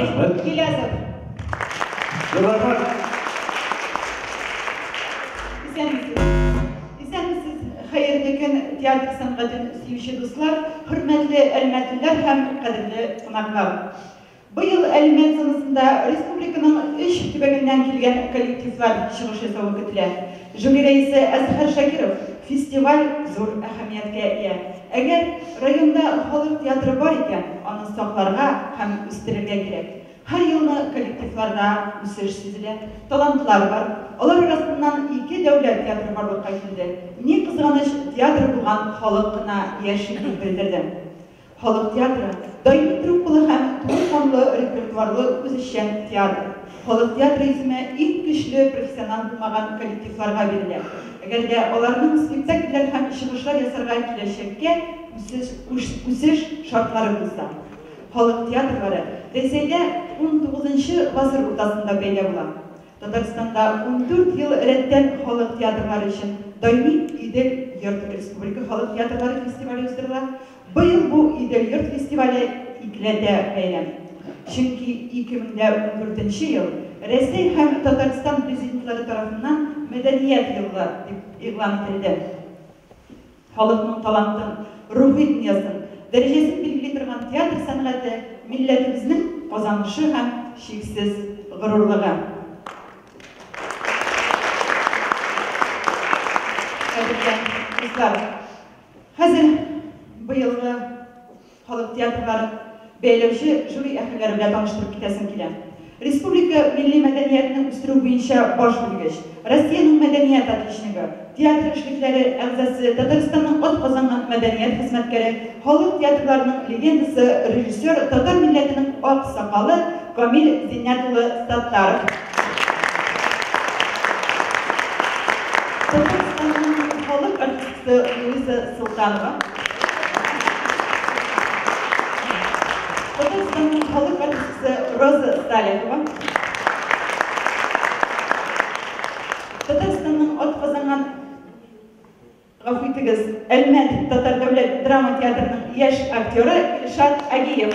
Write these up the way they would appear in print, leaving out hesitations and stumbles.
Рәхмәт. Гилязов. Зур рәхмәт. Исәнмесез. Исәнмесез, хәерле көн, театр сәнгатен сөюче дуслар, хөрмәтле әлмәтлеләр һәм кадерле кунаклар. Быел Әлмәт зонасында республиканың өч төбәгеннән килгән коллективлар чыгыш ясавы көтелә. Жюри рәисе Әзһәр Шакиров, Фестиваль зур әһәмияткә ия. Әгәр районда халык театры бар икән, аны сакларга һәм үстерергә кирәк. Һәр елны коллективларда үсеш сизелә, талантлар бар. Алар арасыннан ике дәүләт театры барлыкка килде. Ни кызганыч, театр булган халык кына яши, дип белдерде. Халык театры, даими труппалы һәм тулы канлы репертуарлы үзешчән театр. Халык театры исеме иң көчле профессионал булмаган коллективларга бирелә. Әгәр дә аларның спектакльләр һәм чыгышлар ясарга киләчәккә үсеш, үсеш шартлары булса. Халык театрлары Рәсәйдә 19 гасыр уртасында пәйда була. Татарстанда 14 ел рәттән халык театрлары өчен даими Идел йорт республика халык театрлары фестивале уздырыла. Быел бу Идел йорт фестивале икеләтә бәйрәм. Чөнки 2014 ел Рәсәй һәм Татарстан президентлары тарафыннан Мәдәният елы дип игълан ителде. Халыкның талантын, рухи дөньясын, дәрәҗәсен билгели торган театр сәнгате милләтебезнең казанышы һәм чиксез горурлыгы. Кадерле дуслар, хәзер быелгы халык театрларын бәяләүче жюри әһелләре белән таныштырып китәсем килә. Республика милли мәдәниятне үстерү буенча баш белгеч, Россиянең мәдәният отличнигы, театр эшлекләре әгъзасы, Татарстанның атказанган мәдәният хезмәткәре, халык театрларының легендасы, режиссер, татар милләтенең ак сакалы Камил Зиннәт улы Саттаров. Татарстанның халык артисткасы Луиза Солтанова. Татарстанның халык артисткасы Роза Салихова. Татарстанның атказанган, гафу итегез, Әлмәт татар дәүләт драма театрының яшь актеры Илшат Агиев.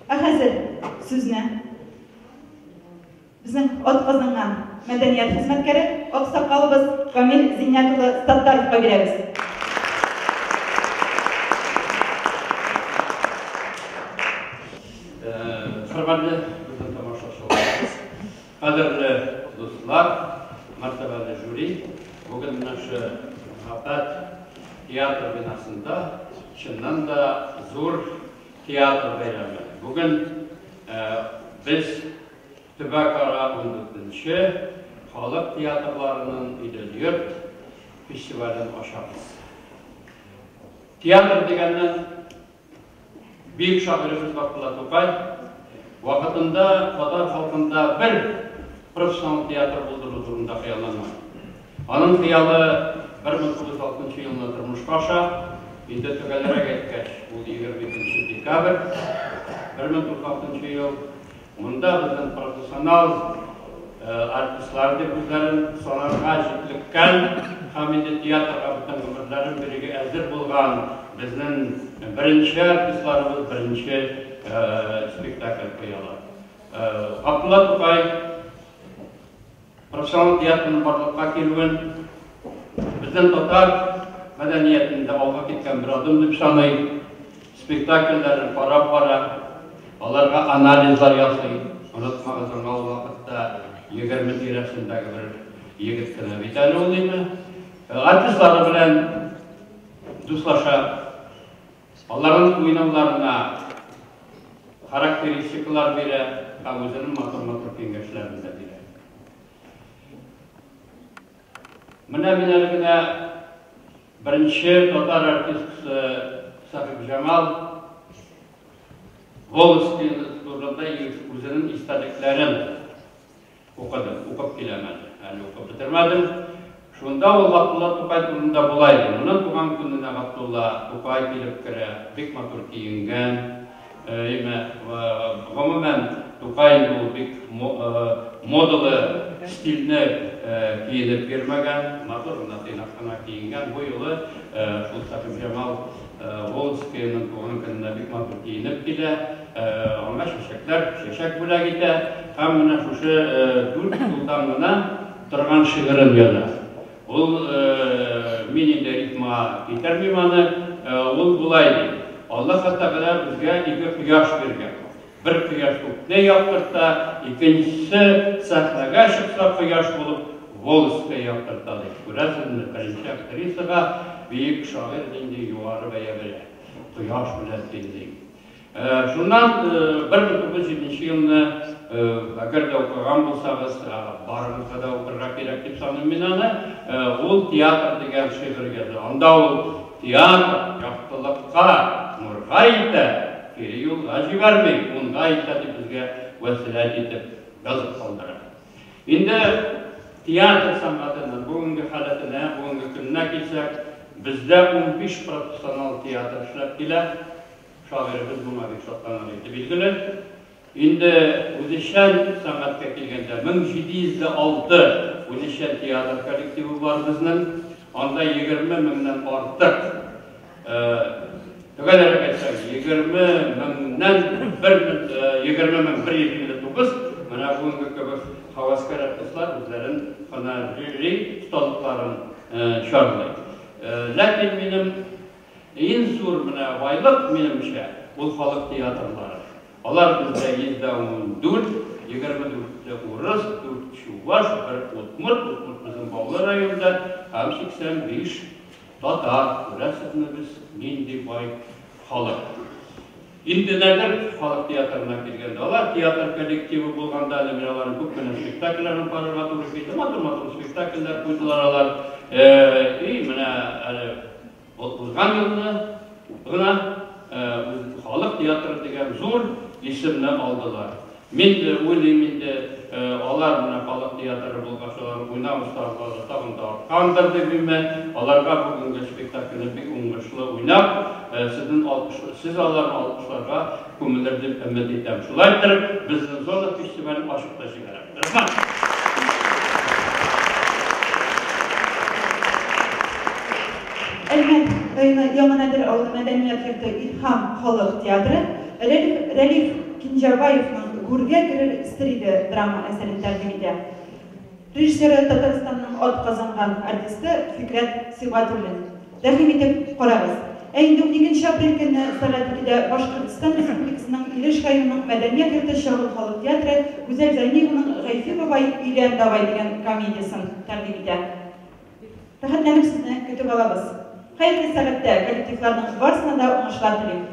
Ә хәзер сүзне безнең атказанган мәдәният хезмәткәре аксакалыбыз Камил Зиннәт улы Саттаровка бирәбез. Хөрмәтле безнең тамашачыларыбыз, кадерле дуслар, мәртәбәле жюри, бүген менә шу Мәхәббәт театр бинасында чыннан да зур театр бәйрәме. Бүген без төбәкара 14-нче халык театрларының Идел йорт фестивален ачабыз. Театр дигәннән, бөек шагыйребез Габдулла Тукай вакытында татар халкында бер профессионал театр булдыру турында хыялланган. Аның хыялы 1906 елны тормышка аша, инде төгәлрәк әйткәч, ул 22 декабрь 1906 ел. Монда безнең профессионал артистлар дип үзләрен санарга җитлеккән һәм инде театрга бөтен гомерләрен бирергә әзер булган безнең беренче артистларыбыз беренче спектакль куялар. Габдулла Тукай профессионал театрның барлыкка килүен безнең татар мәдәниятендә алга киткән бер адым дип саный. Спектакльләрен карап бара, аларга анализлар ясый. Онытмагыз, аңа ул вакытта 20 тирәсендәге бер егет кенә бит әле ул иде. Артистлары белән дуслаша, аларның уйнауларына характеристикалар бирә һәм үзенең матур-матур киңәшләрен дә бирә. Менә мин әле генә беренче татар артисткасы Сәхибҗамал Волжский турында үзенең истәлекләрен укыдым, укып киләм әле, әле укып бетермәдем. Шунда ул Габдулла Тукай турында болай ди. Моның туган көненә Габдулла Тукай килеп керә, бик матур киенгән. Әйме, гомумән, Тукай инде ул бик модалы стильне киенеп йөрмәгән, матур гына, тыйнак кына киенгән. Бу юлы шул Сәхибҗамал Волжскаяның туган көненә бик матур киенеп килә, аңа чәчәкләр, чәчәк бүләк итә һәм менә шушы 4 юлдан гына торган шигырен яза. Ул мин инде рифма китермим аны, ул болай ди: Аллаһ Тәгалә безгә ике кояш биргән. Бер кояш күкне яктырта, икенчесе сәхнәгә чыкса кояш булып Волжская яктырта ди. Күрәсезме, беренче актрисага бөек шагыйрь нинди югары бәя бирә. Кояш белән тиңли. Шуннан 1907 елны, әгәр дә укыган булсагыз, барыгызга да укырга кирәк дип саныйм мин аны, ул театр дигән шигырь яза. Анда ул театр яктылыкка, нурга итә, кире юлга җибәрми, унга итә дип безгә вәсиләт итеп язып калдыра. Инде театр сәнгатенең бүгенге халәтенә, бүгенге көненә килсәк, бездә 15 профессионал театр эшләп килә. Шагыйребез моңа бик шатланыр иде, билгеле. Инде үзешчән сәнгатькә килгәндә 1706 үзешчән театр коллективы бар безнең. Анда 20 меңнән артык, төгәлрәк әйтсәк, 20 меңнән 20 159 менә бүгенге кебек һәвәскәр артистлар үзләрен һөнәри осталыкларын чарлый. Ләкин минем иң зур менә байлык минемчә ул халык театрлары. Алар бездә 114, 24 урыс, 4 чуваш, 1 удмурт, удмурт безнең Баулы районында һәм 85 татар. Күрәсезме, без нинди бай халык. Инде Нәдер халык театрына килгәндә, алар театр коллективы булганда әле мин аларның күп кенә спектакльләрен карарга туры килде. Матур-матур спектакльләр куйдылар алар. И менә әле узган елны гына халык театры дигән зур исемне алдылар. Мин уйлыйм инде, алар менә халык театры булгач, алар уйнау осталыклары тагын да арткандыр дип уйлыйм. Аларга бүгенге спектакльне бик уңышлы уйнап, сезнең алкыш, сез аларны алкышларга күмелер дип өмет итәм. Шулай итеп, безнең зона фестивален ачып та җибәрәм. Рәхмәт. Әлмәт районы Яңа Нәдер авылы мәдәният йорты Илһам халык театры Рәлиф Кинҗабаевның Гүргә керер истериде драма әсәрен тәкъдим итә. Режиссеры Татарстанның ат казанган артисты Фикрәт Сибгатуллин. Рәхим итеп карагыз. Ә инде 12 апрель көнне сәгать 2-дә Башкортстан Республикасының Илеш районының мәдәният йорты Чагыл халык театры Гүзәл Зәйниеваның Гайфи бабай өйлән давай дигән комедиясен тәкъдим итә. Рәхәтләнеп сезне көтеп алабыз. Хәерле сәгатьтә коллективларның барысына да уңышлар телим.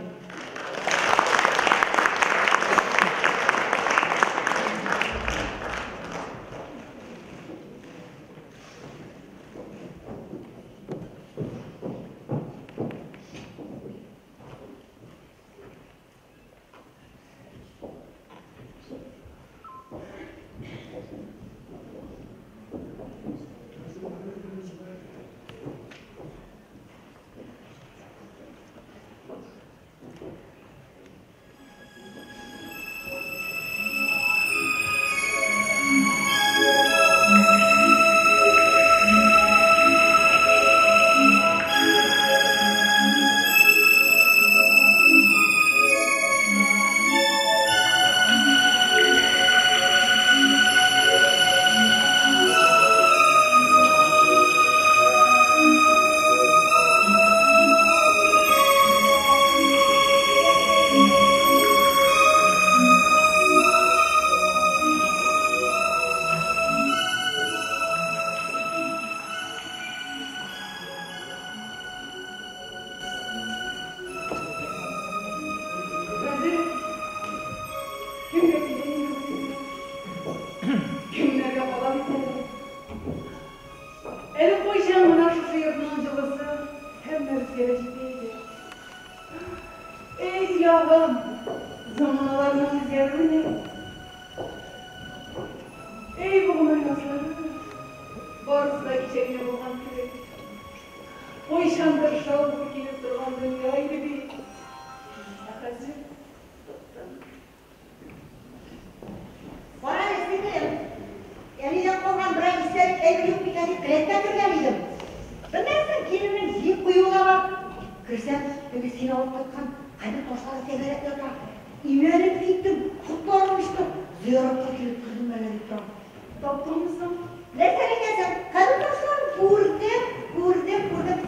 Хәзер кемгә сөйлим Кемнәргә калам икән? Әле кайчан гына шушы йортның җылысы һәммәбезгә дә җитә иде. Эй, илаһым, заманаларның үзгәрүе ни? Эй, бу гомер язлары, барысы да кичә генә булган кебек. Кайчандыр шау-гөр килеп торган дөнья иде бит. Ә хәзер тоттым. Кара әле, сеңлем. Әнидән калган берәр истәлек әйбер юк микән дип келәткә кергән идем. Белмәссең, киленнең җыеп куюы да бар. Керсәм, теге син алып кайткан кабер ташлары тәгәрәп ята. Имәнеп киттем, котларым очты. Зыяратка килеп кердем әллә дип торам. Таптыңмы соң? Нәрсә әйтәсең? Кабер ташларын күрдем, күрдем, күрдем.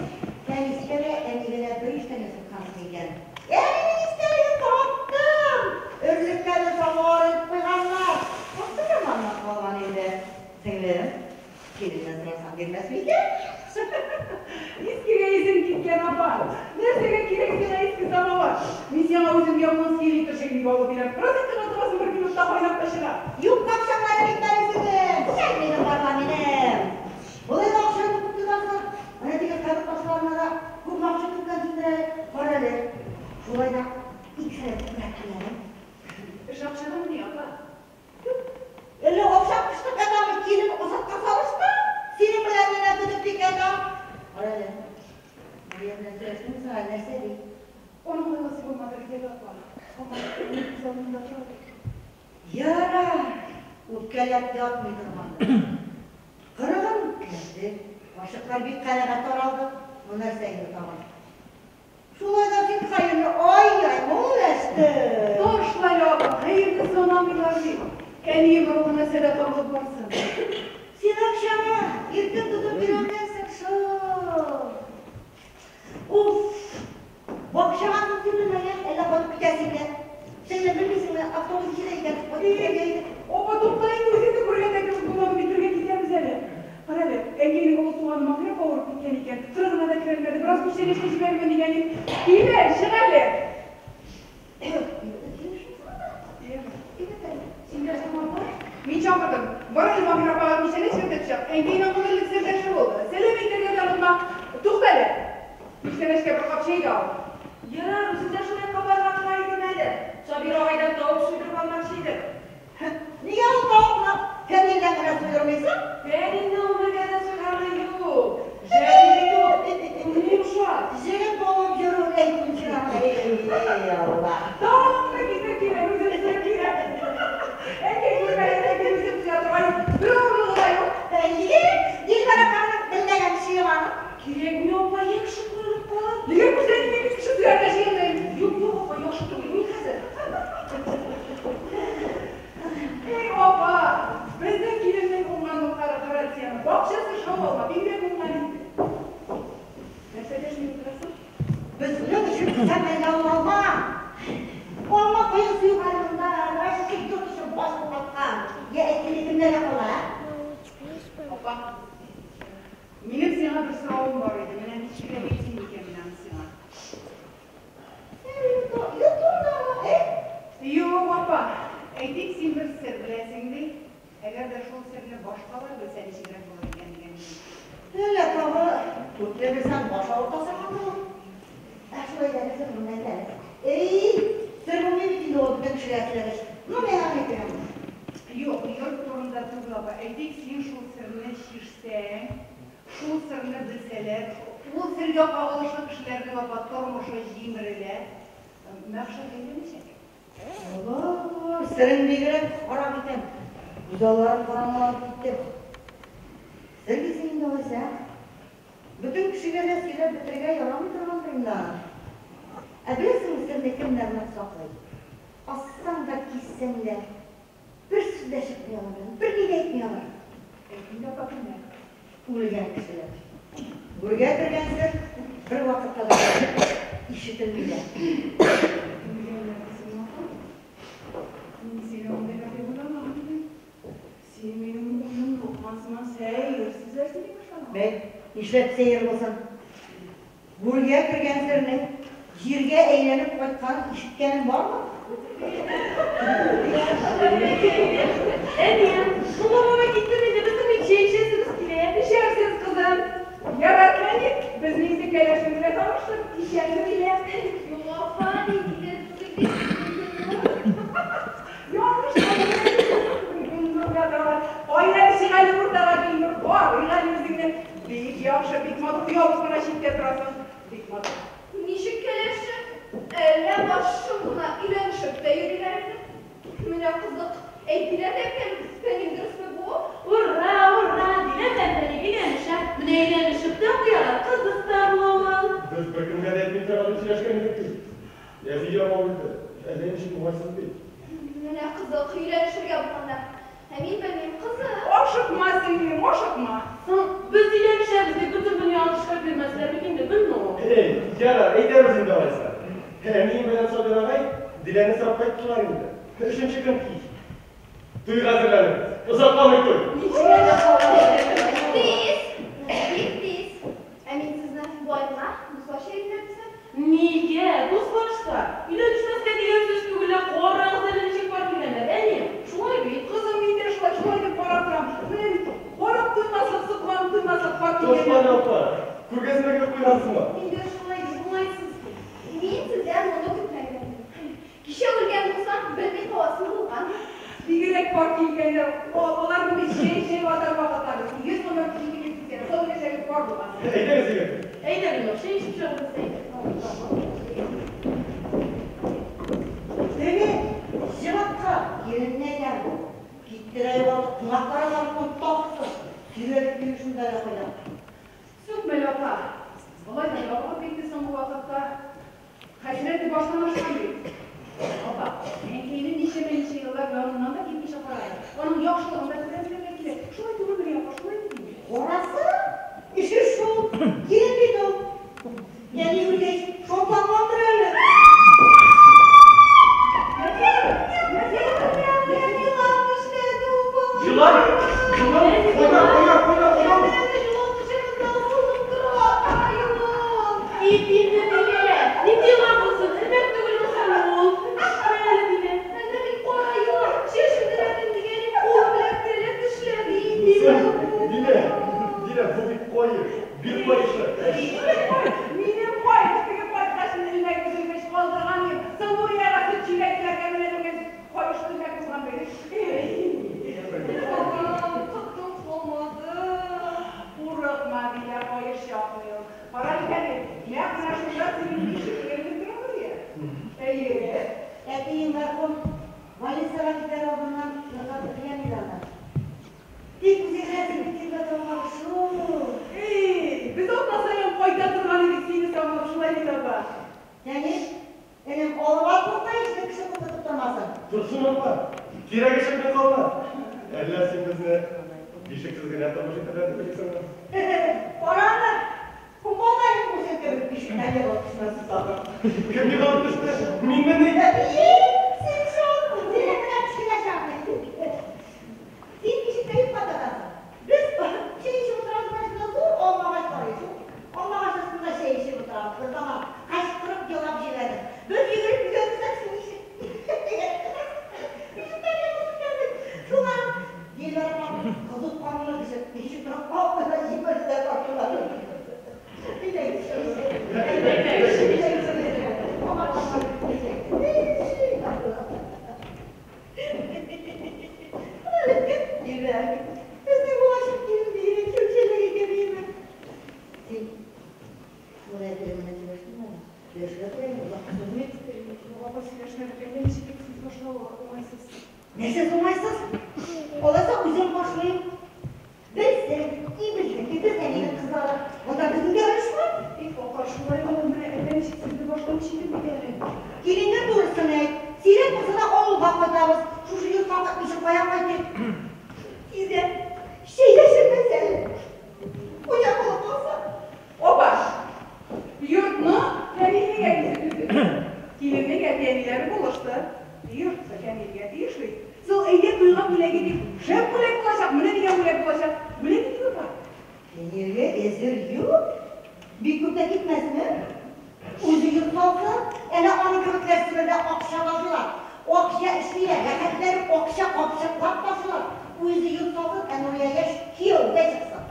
Фәнискә дә әнигә дә бер иштән ясаткансың икән. Әнинең истәлеген таптым. Өрлеккә дә самавыр итеп куйганнар. Акча заманнан калган инде. Сеңлем, киленнән сорасаң бирмәс микән? Искегә исең киткән, апа. Нәрсәгә кирәк сиңа иске самавыр? Мин сиңа үзем японский электрчайник алып бирәм. Розеткага тыгасың, бер минутта кайнап та чыга. Юкка акчаңны бит үзең. Чәйнигем бар минем. Болай да акчаны күп тотасың. Менә теге кабер ташларына да күп акча түккәнсеңдер әле. Кара әле. Шулай да икесенә күбрәк килә. Эш акчадамыни, апа? Әллә акча кыштык ятамы, килен озакка салышты. Синең белән менә көтеп тик ятам. Кара әле. Мәрьям белән сөйләштеңме соң әле, нәрсә ди? Аның кайгысы булмады бит әле, апа. Һаман минем күз алдымда торадыр. Ярар, үпкәләп ятмый торгандыр. Кырыгын үткәрде. Гашыйклар бик канәгать таралды. Бу нәрсә инде тагын? Шулай да син хәерне ай-яй мул өләштең. Ташла әле, апа, хәерне санамыйлар бит. Әнием рухына сәдака булып барсын. Син акчаны иркен тотып өйрәнгәнсең шул. Уф! Бакчага күтәрелмәгән, әллә кайтып китәсеңме? Сеңлем, белмисеңме, автобус килә икән, кайтып китәргә иде. Апа, тукта инде, үзеңне күргәндә кебек булам бит, бергә китәбез әле. Кара әле, әнкәйнең олы туганы Маһира апа авырып киткән икән. Кырыгына да керәлмәде, бераз күчтәнәчкә җибәрермен дигән идем. Килә, чык әле. Син нәрсә, апа? Мин чакырдым. Бар әле Маһира апага күчтәнәч кертеп чык. Әнкәйнең гомерлек сердәше булды. Сәлам әйтергә дә онытма. Тукта әле. Күчтәнәчкә бер кап чәй дә ал. Ярар, үзем дә шул якка барырга тора идем әле. Сабир агайдан тавык суйдырып алмакчы идек. Нигә ул тавыкны Фәнилдән генә суйдырмыйсың? Фәнилне гомергә дә суйганы юк. Жәли бит ул. Күңеле йомшак. Җегет булып йөрү әйтүче. Эй, Алла. Тавыкны китер килә, үзем суеп бирәм. Әнкәй күрмәгән, әнкәй үзем суя торган. Бер авырлыгы да юк. Әйе, Дилбәр апаның белмәгән эше юк аның. Кирәкми, апа, я кеше күренеп калыр. Нигә күрсәтмим, мин кеше суярга җыенмыйм. Юк, юк, апа, яхшы түгел, мин хәзер. Эй, апа, безнең киленнең уңганлыклары гарантияне. Бакчасы шау алма, бигрәк уңган инде. Нәрсә дәшми утырасың? Безнең өчен сәмәлә алма. Алма кайгысы юк әле монда. Рәшит йорт өчен баш каткан. Я әйткәне кемнәргә кала? Апа, минем сиңа бер соравым бар иде. Менә ничек әйтим икән мин аны сиңа? Йорт турындамы, э? Юк, апа, әйтик, син бер сер беләсең ди. Әгәр дә шул серне башкалар белсә, ничегрәк булыр икән дигән идем. Әллә тагы күпне белсәң, баш авыртасың инде ул. Ә шулай да нәрсә монда әйт әле. Эй, сер булмый бит инде ул бөтен кешегә сөйләгәч. Ну, миңа әйтергә. Юк, йорт турында түгел, апа. Әйтик, син шул серне чишсәң, шул серне белсәләр, ул сергә кагылышлы кешеләрнең, апа, тормышы җимерелә, мәхшәр әйләнәчәк. Алла, серең бигрәк харап икән. Күз алларым караңгыланып китте. Сер дисең инде алайса. Бөтен кешегә дә сөйләп бетерергә ярамый торгандыр инде аны. Ә беләсеңме, серне кемнәр нык саклый? Ассаң да, киссәң дә, бер сүз дә чыкмый алардан, берни дә әйтми алар. Әйт инде, апа, кемнәр? Үлгән кешеләр. Гүргә кергән сер бер вакытта да ишетелми дә. Үлгәннәр дисеңме, апа? Мин сине ундыйга дип уйламаган идем. Син минем уемны укыган сыман сәер сүзләр сөйли башладың. Бәй, нишләп сәер булсын? Гүргә кергән сернең җиргә әйләнеп кайтканын ишеткәнең бармы? Әнием, мулла бабай китте инде, безнең бит чәй эчәсебез килә. Эчәрсез, кызым. Ярар, Фәнил, безнең инде кәләшең белән таныштык, ишәнде диләр. Юк, апа, мин килер түгел бит. Ялгыш Кайда чык әле уртага, Гөлнур, карыйк әле үзеңне. Бик яхшы, бик матур, оялып кына читтә торасың. Бик матур. Ничек кәләше? Әллә башым гына өйләнешеп тә йөриләр инде. Менә кызык, әйтиләр дә икән, Фәнил, дөресме бу? Ура, ура, диләр дә Фәнил өйләнешә. Менә өйләнешеп тә куялар, кызык та була ул. Без беркемгә дә әйтми. Әби апа үлде. Әллә ничек уңайсыз бит. Менә кызык, өйләнешергә булганнар. Ә мин белмим, кызык. Ашыкма, сеңлем, ашыкма. Соң, без өйләнешәбез дип бөтен дөньяны тышка бирмәсләр бит инде, белме ул? Эй, ярар, әйтәбез инде алайса. Әнием белән Сабир агай Диләне сорап кайттылар инде. Өченче көн кич. Туйга әзерләнәбез. Озакламый туй. Тиз, бик тиз. Ә мин сезне болай гына дусларча әйтәм дисәм. Нигә? Дуслашса, өйләнешмәскә дигән сүз түгел лә, карагыз әле ничек пар килгәннәр. Әни, шулай бит. Кызым, мин дә шулай, шулай дип карап торам. Менә бит, карап туймаслык, сокланып туймаслык пар Тошман килгәннәр. апа, күргәзмәгә куйгансыңмы? Мин дә шулай дип уңайсыз. Мин сездән моны көтмәгән идем. Кичә үлгән булсам, белми каласым булган. Бигрәк пар килгәннәр. Аларны бит чәй-чәй ватар вакытлары. 100 номер кеше килеп киткән. Сау яшәгез пар булган. Әйдәгез, егет. Әйдә, Гөлнур, чәй эчеп чыгабыз, әйдә. Теге җылытка киленне әйтәм. Киттерә югалды, кунаклар аларның тапсы. Сөйләп йөри шунда да кайда. Сүкмәле апа. Болай да ябыгып китте соңгы вакытта. Хәсрәте баштан ашкан бит. Апа, әнкәйне ничәмә-ничә еллар яныннан да китмичә карады. Аның яхшылыгын да күрә белергә кирәк. Шулай түгелмени, апа, шулай бит инде. Карасы, эше шул. Килен бит ул. Әни үлгәч, шатлангандыр әле. Елан! Елан! Кайда, кайда, кайда, кайда? Кит инде, Дилә. Нинди елан булсын? Элмәк түгелме соң ул? Кара әле, Дилә. Әнә бит кара елан, чәчен рәтен дигән кулы белән теле тешләде. Дилә, Дилә, бу бит каеш. Бил каешы. Минем каеш теге кайткач элмәк өзелгәч калдырган идем. Соң Нуриягә сөт чиләкләргә менә дигән каеш элмәк булган бит. Балам, котым калмады. Курыкма, Дилә, каеш чакмый ул. Кара әле, нәкъ менә шунда синең бишегең эленеп тора, Нурия. Әйе. Әтиең мәрхүм больницага китәр алдыннан ясап бетергән иде аны. Тик үзе генә бит килмәде аңа шул. Эй, без атна саен кайта торган идек сине сагынып, шулай бит, апа. Тәниш, энем, алып ат каешны кеше куркытып тормасын. Торсын апа, кирәге чыкмый калма. Әллә син безне бишексез генә тормыш итәргә дип уйлыйсыңмы? Кара аны, кумалай үзең кебек бишектән егылып төшмәсен тагын. Кем егылып төште? Минмени? Әби, син шул, синең белән кечкенә чакны. Син бишектә йоклап ятасың. Без чәй эчеп утырабыз, менә шунда зур алмагач бар иде. Шул алмагач астында чәй эчеп утырабыз. Бер заман кычкырып елап җибәрдең. Без йөгереп өйгә керсәк, син бишектән егылып төшкәнсең. Шуннан Дилбәр апа кызу канлы кеше, ничек торып калмый җибәрде дә тартылар. Әйдәгез, чәй эчик. Безнең булачак килен бигрәк чәүчәләк икән, әйеме? Син Нурия килен белән сөйләштеңме әле? Сөйләшергә кирәк инде, озак көттермик. Апа, сөйләшмәдек, әллә ничек итеп сүз башлау уңайсыз. Нәрсәсе уңайсыз? Алайса үзем башлыйм. Белсен, и безнеке, без әнинең кызлары. Монда безнең дә өлеш бар. Тик апа, шулай да ул менә әллә ничек сүзне башлау читен бит әле. Киленгә турысын әйт. Сирәк булса да авылга кайтабыз. Шушы йортка кайтмыйча кая кайтыйк? Тиздән чәй дә эчермәс әле. Хуҗа булып калса. Апа, йортны Фәнилнең әтисе төзеде. Киленнең әти-әниләре булышты. Йорт Фәнилгә тиеш бит. Соң әйдә туйга бүләк итик. Шәп бүләк булачак, менә дигән бүләк булачак. Бүләк итик, апа. Фәнилгә әзер юк. Бик күп тә китмәсме? Үзе йорт салса, әнә аның кебекләр Себердә акча ташыйлар. Акча эшлиләр, рәхәтләнеп акча капчыклап ташыйлар. Үзе йорт салсын, ә Нурия яшь кияүгә чыксын.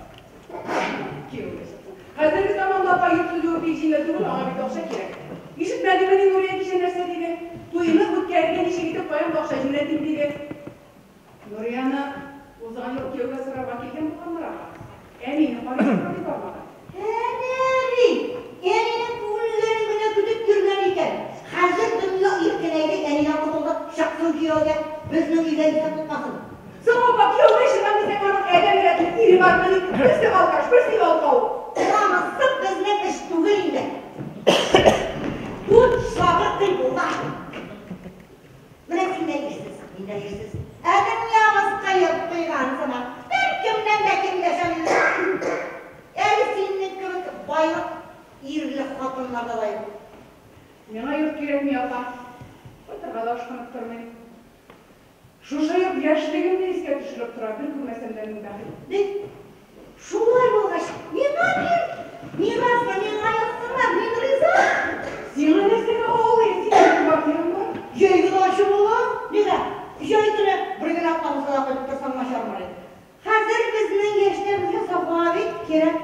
Кияүгә чыксын. Хәзерге заманда апа йорт төзүе бик җиңел түгел, аңа бит акча кирәк. Ишетмәдеңмени Нурия кичә нәрсә диде? Туйны үткәрергә ничек итеп каян акча җүнәтим диде. Нурияны узган ел кияүгә сорарга килгән булганнар апа. Әнине карыйсызмы дип бармаган. Әнә бит, әнинең күңелләрен генә көтеп йөргән икән. Хәзер дөнья иркенәйде, әнидән котылды, чыксын кияүгә, безнең өйдә исәп тотмасын. Соң апа, кияүгә чыгам дисәң, аның адәм рәтле ире бармыни? Берсе алкаш, берсе ялкау. Анысы безнең эш түгел инде. Тут чагы тый булыр. кирәкми, апа. Кайтырга да ашкынып тормыйм. Шушы йорт яшьлегемне искә төшереп тора, бер күрмәсәм дә мин бәхет. Бит шулай булгач, миңа бир. Мирасны миңа язсыннар, мин риза. Сиңа нәрсәгә авыл ие, синең квартираң бар. Җәйге дача була. Нигә? Җәй көне бер генә атна булса да кайтып торсаң начармыни? Хәзер безнең яшьләребезгә сафа бик кирәк.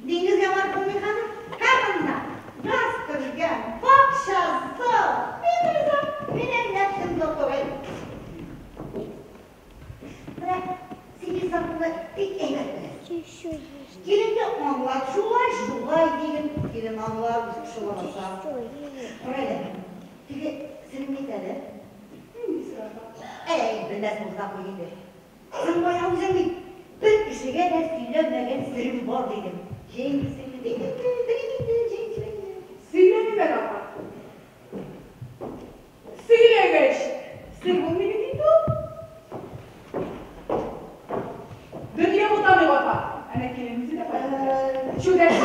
Диңгезгә барып булмый хәзер. Һәм анда газ кергән, бакчасы. Мин риза. Минем нәфсем түгел. Менә син хисапны бик әйбәт беләсең. Киленгә аңлат, шулай, шулай диген. Килен аңлар, үзе кеше булмаса. Кара әле, теге серең әйт әле. Нинди сер, апа? Әй, белмәс булса куй инде. Соң бая үзең бит бер кешегә дә сөйләмәгән серем бар дидең. Җә инде, сеңлем, әйт инде, белим инде, җә инде, сөйлә инде. Сөйләмим әле, апа. Сөйләгәч, сер булмый бит инде ул. Дөнья бутамыйк, апа. Әнә килен үзе дә кайтты. Чүдәш.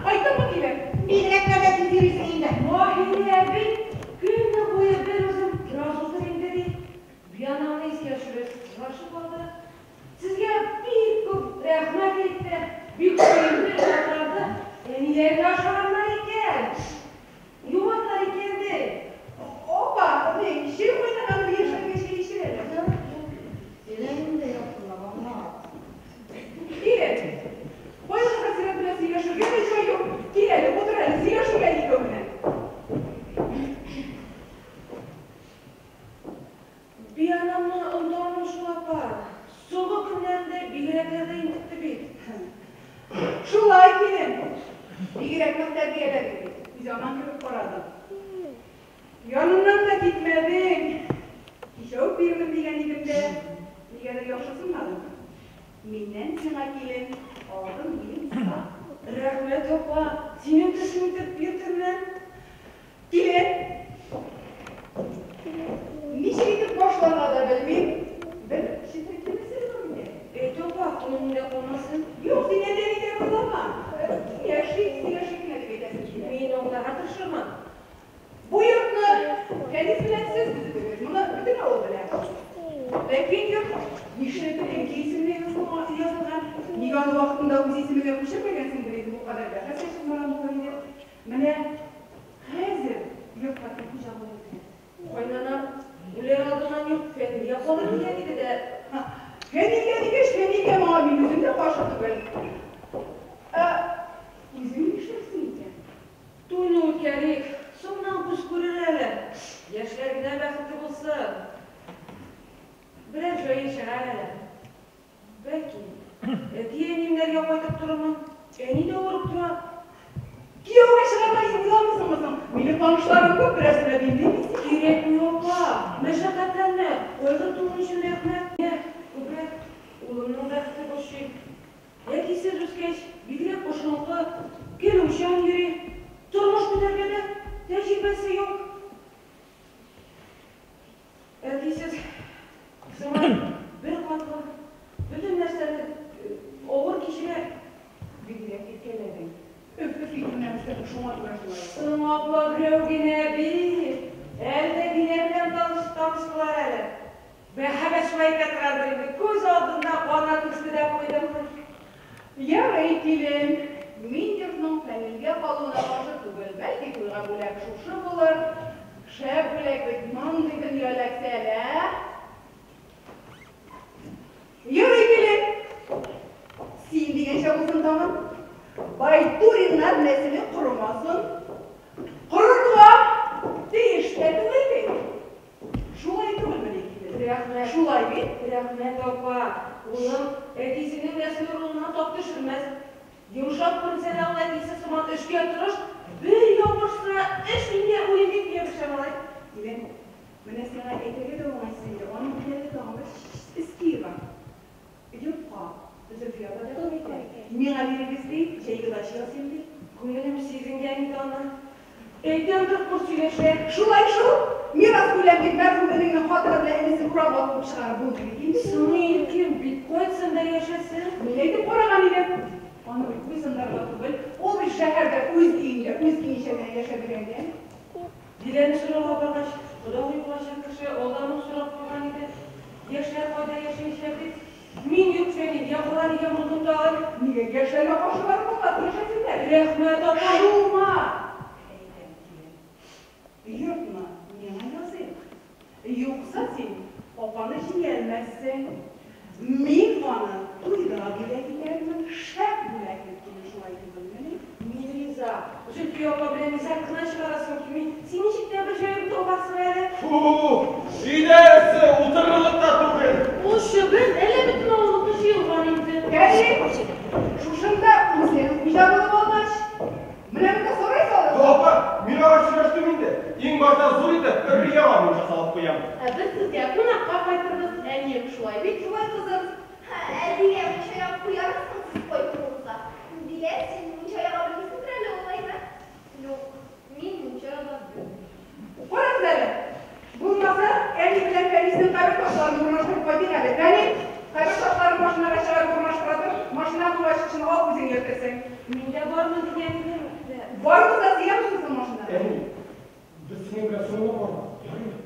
Кайттыңмы, килен? Бигрәкләр дә тиз йөрисең инде. Маһирә әби көне буе бер үзем бераз утыр инде, ди. Бианаңны искә төшереп, елашып алды. Сезгә бик күп рәхмәт әйтте, бик сөенде, шатланды. Әниләренә ашаганнар икән. Юатлар икән, ди. Опа, ни, чәй кайнаган яшәргә чәй эчер әле. Сөйлә инде, яхшылап аңлат. Килен, кайгы-хәсрәт белән сөйләшергә дә җай юк. Кил әле, утыр әле, сөйләшик әле икәү генә. Бианамны оныта алмыйм шул, апа. Соңгы көннәрендә бигрәкләр дә интекте бит. Шулай, килен. Бигрәк нык тәрбияләдең бит. Үзе анан кебек карадың. Яныннан да китмәдең. Кичә үк бирермен дигән идем дә, нигәдер яхшысынмадың. Миннән сиңа, килен, алтын муенса. Рәхмәт, апа. Синең төшең итеп йөртермен. Килен. Ничек итеп башларга да белмим. Бер четерекле мәсьәлә бар миндә. Әйт, апа, күңелеңдә калмасын. Юк, син әллә ниләр уйлама. Киңәшик, сөйләшик кенә дип әйтәсем килә. Мин аңларга тырышырмын. Бу йортны Фәнис белән сез төзедегез. Моны бөтен авыл белә. Ләкин йорт нишләптер әнкәй исеменә язылган. Нигә аны вакытында үз исемеңә күчермәгәнсеңдер инде, бу кадәр бәхәс тә чыкмаган булыр иде. Менә хәзер йортка кем хуҗа булыр икән? Кайнанам үләр алдыннан йорт Фәнилгә калыр дигән иде дә. Фәнилгә дигәч, Фәнилгә моңа мин үзем дә каршы түгел. Ә үзең нишләрсең икән? Туйны үткәрик, соңыннан күз күрер әле. Яшьләр генә бәхетле булсын. Берәр җае чыгар әле. Бәлки, әти-әниемнәргә кайтып торырмын. Әни дә авырып тора. Кияүгә чыгарга уйламыйсыңмы соң? Минем танышларым күп, берәрсенә димлим мин сине. Кирәкми, апа, мәшәкатьләнмә. Кайгыртуың өчен рәхмәт. Менә күбрәк улымның бәхете борчый. Әтисез үскәч, бигрәк пошынкы, гел уйчан йөри. Тормыш көтәргә дә тәҗрибәсе юк. Әтисез сыман беркатлы, бөтен нәрсәне авыр кичерә. Бигрәк иркәләдең. Өф-өф итүенә үстердең, шуңа күрә шулай. Соң, апа, берәү генә бит. Әллә Дилә белән таныш таныштылар әле. Мәхәббәт шулай итә торгандыр инде. Күз алдында канат үсте дә куйдым. Ярый, килен. Мин йортның Фәнилгә калуына каршы түгел. Бәлки, туйга бүләк шушы булыр. Шәп бүләк бит, мондый дөнья эләксә әле, ә? Ярый, килен. Син дигәнчә булсын тагын. Байтуриннар нәселе корымасын. Корырга тиеш тә түгел бит. Шулай түгелмени, килен? Рәхмәт. Шулай бит? Рәхмәт, апа. Улым әтисенең нәсел урынына тап төшермәс. Йомшак күренсә дә ул әтисе сыман эшкә тырыш, бер ябышса, эш миндә үлем дип ябыша малай. Килен, менә сиңа әйтергә дә уңайсыз инде, аның бит әле тагын бер эские бар. Йортка Зөлфия апа тәкъдим итә. Миңа бирегез ди, җәйге дача ясыйм ди. Күңелем сизенгән иде аны. Әйтәмдер, корт сөйләшә. Шулай шул, мирас бүләм дип мәрхүм энеңнең хатыны белән энесен урамга куып чыгарып булмый бит инде. Соң иркем бит, кайтсын да яшәсен. Мин әйтеп караган идем. Аны бит буйсындарга түгел, ул бит шәһәрдә үз өендә, үз киңәшә белән яшәп өйрәнгән. Диләне сорарга баргач, кодагый булачак кеше алдан ук сорап куйган иде. Яшьләр кайда яшәячәк дип. Мин юк, Фәнил, ягылар икән тагын. Нигә яшьләргә каршы барып булмас, яшәсеннәр. Рәхмәт, апа. Шуңа әйтәм, килен. Йортны миңа языйк. Юкса син апаны җиңәлмәссең. Мин аны туйда бүләк итәрмен, шәп бүләк ит, килен, шулай түгелмени? Мин риза. Зөлфия апа белән низаг кына чыгарасым килми. Син ничек тә бер җаен табарсың әле. Фу, өйдә эссе, утырырлык та түгел. Ул чебен, әллә бөтен авылныкы җыелган инде. Кәрим, шушында үзең хуҗа булып алгач, менә монда сарай салырсың. Апа, мин аңа сөйләштем инде. Иң башта зур итеп өр-яңа мунча салып куям. Ә без сезгә кунакка кайтырбыз, әнием, шулай бит? Шулай, кызым. Әбигә мунча ягып куярсың сез кайтуыгызга. Дилә, син мунча яга белмисеңдер әле, алаймы? Юк, мин мунча яга белмим. Карагыз әле. Булмаса, әни белән Фәниснең кабер ташларын урнаштырып кайтыйк әле. Фәни, кабер ташларын машинага чыгарып урнаштыра тор. Машина ачкычын ал, үзең йөртерсең. Мин дә бармын дигән идем. Барыбыз да сыямыз соң машинага. Әни, без синең белән соңына барабыз. Ярыймы?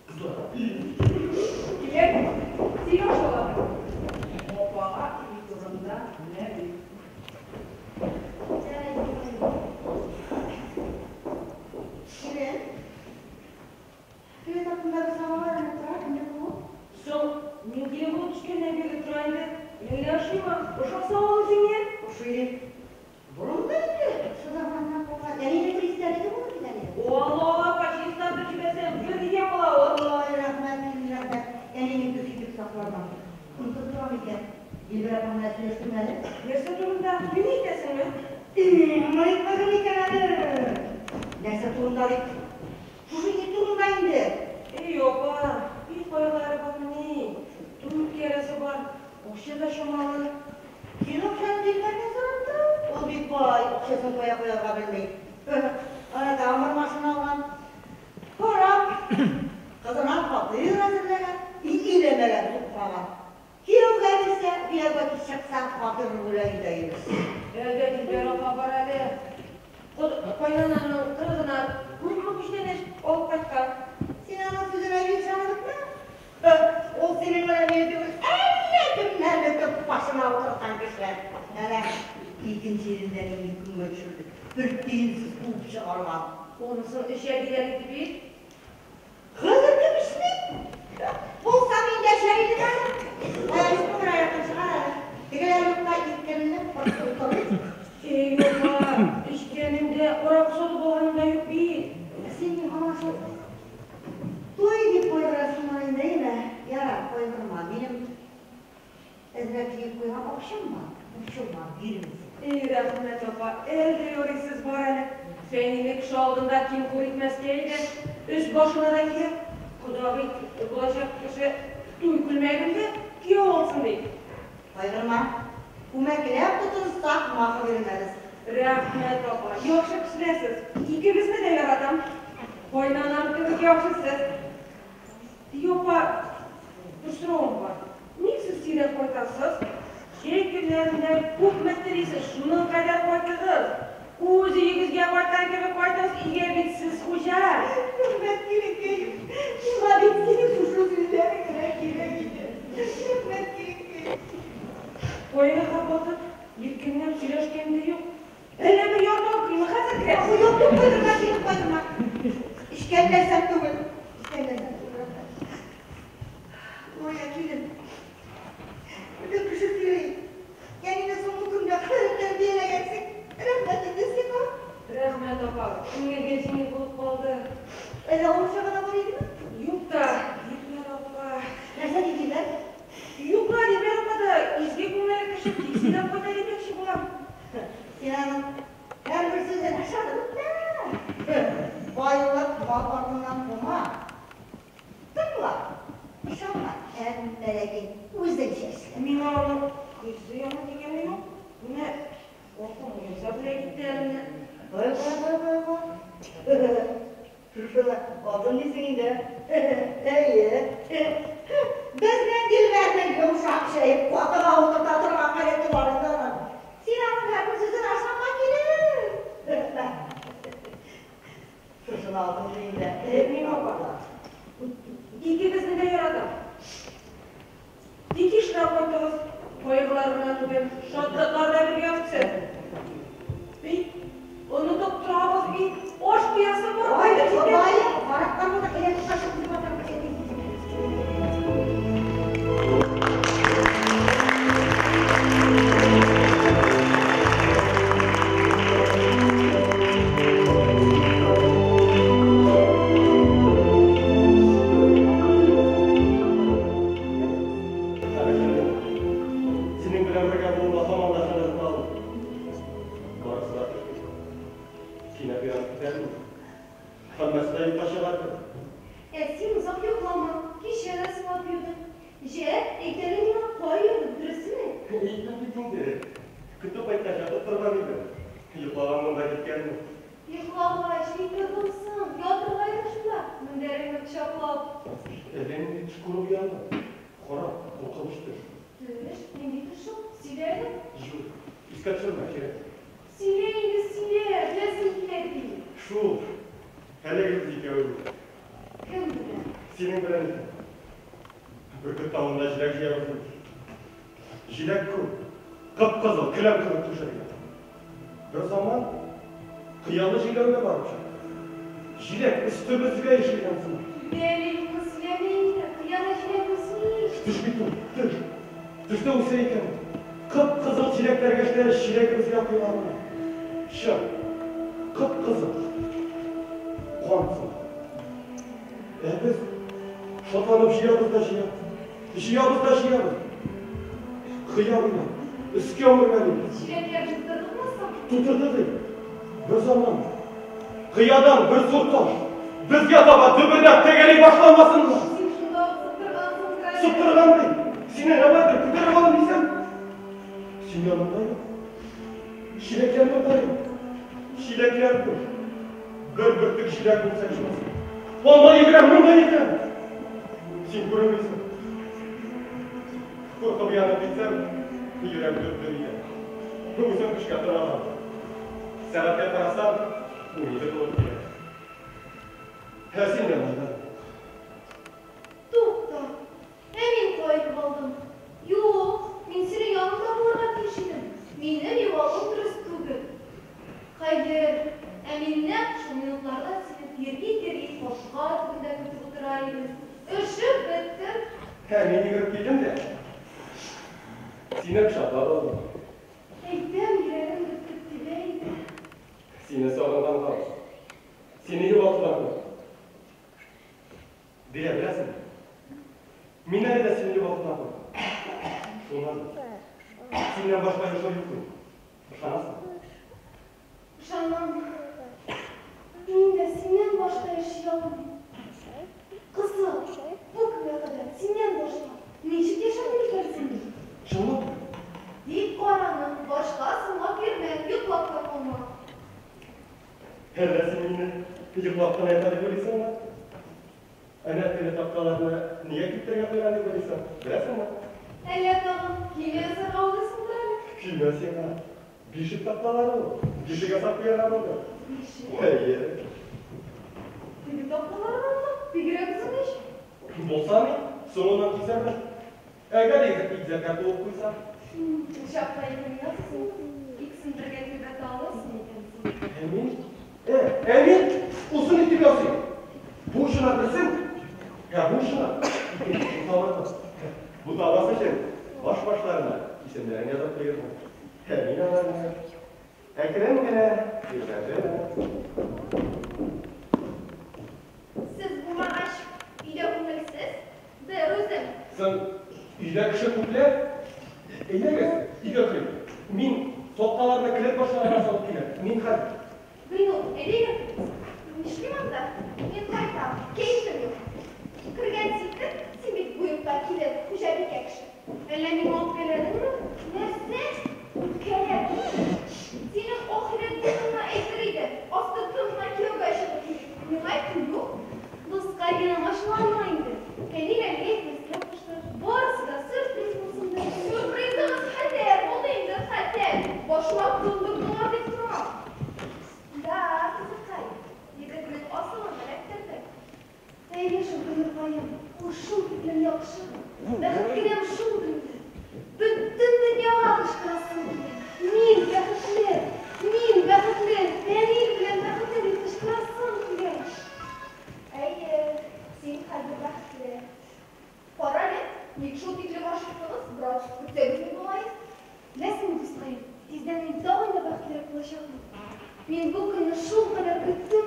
Кызлар. Килен, син ашаладың. Апага өй турында менә. Килен. Килен артындагы самовар әнә тора, кемнеке ул? Соң, мин килен булып төшкәннән бирле тора инде. Әллә ошыймы? Ошаса ул үзеңә. Ошый дип. Борынгы инде, шул заманнан калган. Әнинең бер истәлеге булыр бит әле. О, Алла, апа, чистартып җибәрсәң, бер дигән була ул. Ой, рәхмәт, килен, рәхмәт. Әнинең төсе итеп сакларман. Онытып торам икән. Дилбәр апаң белән сөйләштем әле. Нәрсә турында? Мине әйтәсеңме? Онытмадым икән әле. Нәрсә турында дип? Шушы өй турында инде. Эй, апа, өй кайлары бармыни? Туй үткәрәсе бар, акча да чамалы. Син акчаны Дилбәрдән сорап тор. Ул бик бай, акчасын кая куярга белми. Ана тагын бер машина алган. Карап, кызына фатир әзерләгән, өйләмәгән, тукмаган. Кияүгә бирсә, кияүгә чыкса, фатир бүләк итә имеш. Әлдә Дилбәр апа бар әле. Кайнананың кырыгына күпме күчтәнәч алып кайткан. Син аның сүзенә бик ышанып бетмә. Ул синең белән мине түгел, әллә кемнәрне төп башына утырткан кеше. Әнә, икенче ирендә нинди көнгә төшерде. Бер тиенсез куып чыгарган. Онысын эчә диләр иде бит. Хәзер кем эчми? Булса мин дә эчәр идем әле. Юкны берәр якын чыгар әле. Тегеләр юкта иркенләп басып утырып. Эй, апа, эчкәнем дә, аракы сатып алганым да юк бит. Син һаман шул туй дип кайгырасың инде, әйме? Ярар, кайгырма. Минем әзрәк җыеп куйган акчам бар. Борчылма, бирермен. Эй, рәхмәт, апа, әле ярыйсыз бар әле. Фәнине кеше алдында ким-хур итмәскә иде. Өс башына да кирәк. Кодагый булачак кеше туй күлмәгендә кияү алсын ди. Кайгырма. Күмәкләп тотынсак, махы бирмәбез. Рәхмәт, апа, яхшы кешеләрсез. Икегезне дә яратам. Кайнанам кебек яхшысыз. Тик, апа, бер соравым бар. Ник сез сирәк кайтасыз? Җәй көннәрендә күпме телисез, шуның кадәр кайтыгыз. Үз өегезгә кайткан кебек кайтыгыз, өйгә бит сез хуҗа. Рәхмәт, киленкәем. Миңа бит синең шушы сүзләрең генә кирәк иде. Рәхмәт, киленкәем. Кайгыга батып, иркенләп сөйләшкән дә юк. Әллә бер ярты укыймы хәзер керә? Юк, юк, кайгырма, килен, кайгырма. Эчкән нәрсәм түгел. Эчкән нәрсәм түгел, рәхмәт. Ой, килен. Бөтен кеше сөйли. Әнине соңгы көндә тәрбияләгәнсең. Рәхмәт инде сиңа. Рәхмәт, апа, күңелгә җиңел булып калды. Әллә ул чагы да бар идеме? Юк та, Дилбәр апа. Нәрсә ди Дилбәр? Юк ла, Дилбәр апа да изге күңелле кеше, тик сөйләп кайта димәкче булам. Син аның һәрбер сүзен ышанып бетмә. Байлык мал артыннан кума. Тыңла, ышанма, әмма ләкин үзеңчә эшлә. Миңа аның һич зыяны тигәне юк. Менә алтын муенса бүләк итте әле менә. Бай, бай, бай, бай, бай. Шушыны алтын дисең инде. Әйе. Безнең Дилбәрнең йомшак чәеп катыга утырта торган гадәте бар инде аның. Син аның һәрбер сүзен ышанма, килен. Шушыны алтын дисең инде. юкка чыгарды. Ә син озак йоклама, кичә дә сулап йөрдең. Җә, әйт әле миңа, кая йөрдең, дөресен әйт. Әйттем бит инде. Көтеп кайткач ятып торган идем. Йоклаганмын да киткәнмен. Йоклагач, ник тордың соң? Ятырга идең шунда, мендәреңне кочаклап. Әллә нинди төш күреп уяндым. Кара, куркыныч төш. Төш? Нинди төш ул? Сөйлә әле. Юк, искә төшермә, кирәк. Сөйлә инде, сөйлә, беләсем килә ди. Шул, әлеге без икәү идек. Кем белән? Синең белән идек. Бөркет тавында җиләк җыябыз инде. Җиләк күп, кып-кызыл, келәм кебек түшәлгән. Бер заман кыялы җиләүгә барып чыктык. Җиләк өстебезгә ишелгән сыман. Бәли, юкны сөйләмә инде, кыяда җиләк үсми ич. Төш бит ул, төш. Төштә үсә икән ул. Кып-кызыл җиләк тәргәчләре чиләгебезгә коела гына. Чын, кып-кызыл. Кан сыман. Ә без шатланып җыябыз да җыябыз. Җыябыз да җыябыз. Кыя уйнап, өскә үрмәлибез. Җиләкләр тутырдыңмы соң? Тутырды ди. Бер заман кыядан бер зур таш безгә таба дөбердәп тәгәри башламасынмы? Син шунда ук сыптыргансыңдыр әле. Сыптырган ди. Сине нәмәдер күтәреп алам дисәм, син янымда юк. Чиләкләрне карыйм. Чиләкләр буш. Бер бөртек җиләк булса ичмасам. Анда йөгерәм, монда йөгерәм. Син күренмисең. Куркып янып китсәм, йөрәк дөп-дөп итә. Үзем көчкә тора алам. Сәгатькә карасам, 12 тулып килә. Ә син янымда. Тукта, ә мин кая югалдым? Юк, мин синең яныңда булырга тиеш идем. Минем югалуым дөрес түгел. Хәер, ә мин нәкъ шул минутларда сине тирги-тирги капка төбендә көтеп утыра идем. Өшеп беттем. Ә мин йөгереп килдем дә, сине кочаклап алдым. Әйтәм, йөрәгем дөп-дөп тибә иде. Сине сагынганга, сине югалтудан куркып. Дилә, беләсеңме? Мин әле дә сине югалтудан куркам. Шуннан да. Синнән башка яшәү юк минем. Ышанасыңмы? Ышанам. Мин дә синнән башка яши алмыйм. Кызык, бу көнгә кадәр синнән башка ничек яшәдем икән соң мин? Чынлап? Бик каранып, башка соңлап йөрмә, йоклап та калма. Әллә син мине йоклап кына ята дип уйлыйсыңмы? Әнә теге такталарны нигә киптерергә куйган дип уйлыйсың, беләсеңме? Әллә тагын көймә ясарга уйлыйсыңдыр әле? Көймә сиңа. Бишек такталары ул. Бишек ясап куярга булды. Бишек? Әйе. Теге такталарданмы? Бигрәк озын ич. Булса ни, соңыннан кисәрмен. Әгәр игезәккә туып куйса? Ул чакта икене ясыйсың, икесен бергә тирбәтә алырсың икәнсең. Ә мин? Ә мин озын итеп ясыйм. Бу очына берсен, ә бу очына икенчесен салырмын. Буталмас өчен баш-башларына исемнәрен язып куермын. Ә мин аларны әкрен генә тирбәтермен. Сез булмагач, өйдә күңелсез, бер үзем. Соң, өйдә кеше күпләп. Әйдәгез, өйгә керик. Мин такталарны келәт башына гына салып киләм. Мин хәзер. Гыйнур, әйдә өйгә керик. Нишлим анда? Мин кайтам, кәефем юк. Кергән сикер, син бит бу йортта килен, хуҗабикә кеше. Әллә миңа үпкәләдеңме? Нәрсә? Үпкәләдеңме? Синең ахирәт дусыңа әйтер идем, астыртын гына кияүгә чыгып йөри. Миңа әйтү юк. Дускаем, ачуланма инде. Фәнил әлегә әйтмәскә кушты. Барысы да сюрприз булсын ди. Сюрпризыгыз хәтәр булды инде, хәтәр. Башыма тондырдылар дип торам. Да, кызыкай, егетнең асылын эләктерде. Әйе шул, Гөлнуркаем, ул шул тиклем яхшы. Бәхет кенәм шул инде. Бөтен дөньяга кычкырасым килә. Мин бәхетле, мин бәхетле, Фәнил белән бәхетле дип кычкырасым килә. Әйе, син хәзер бәхетле. Кара әле, ник шул тиклем ашыктыгыз, бераз көтсәгез ни була иде? Беләсеңме, дускаем, тиздән мин тагын да бәхетлерәк булачакмын. Мин бу көнне шулкадәр көттем.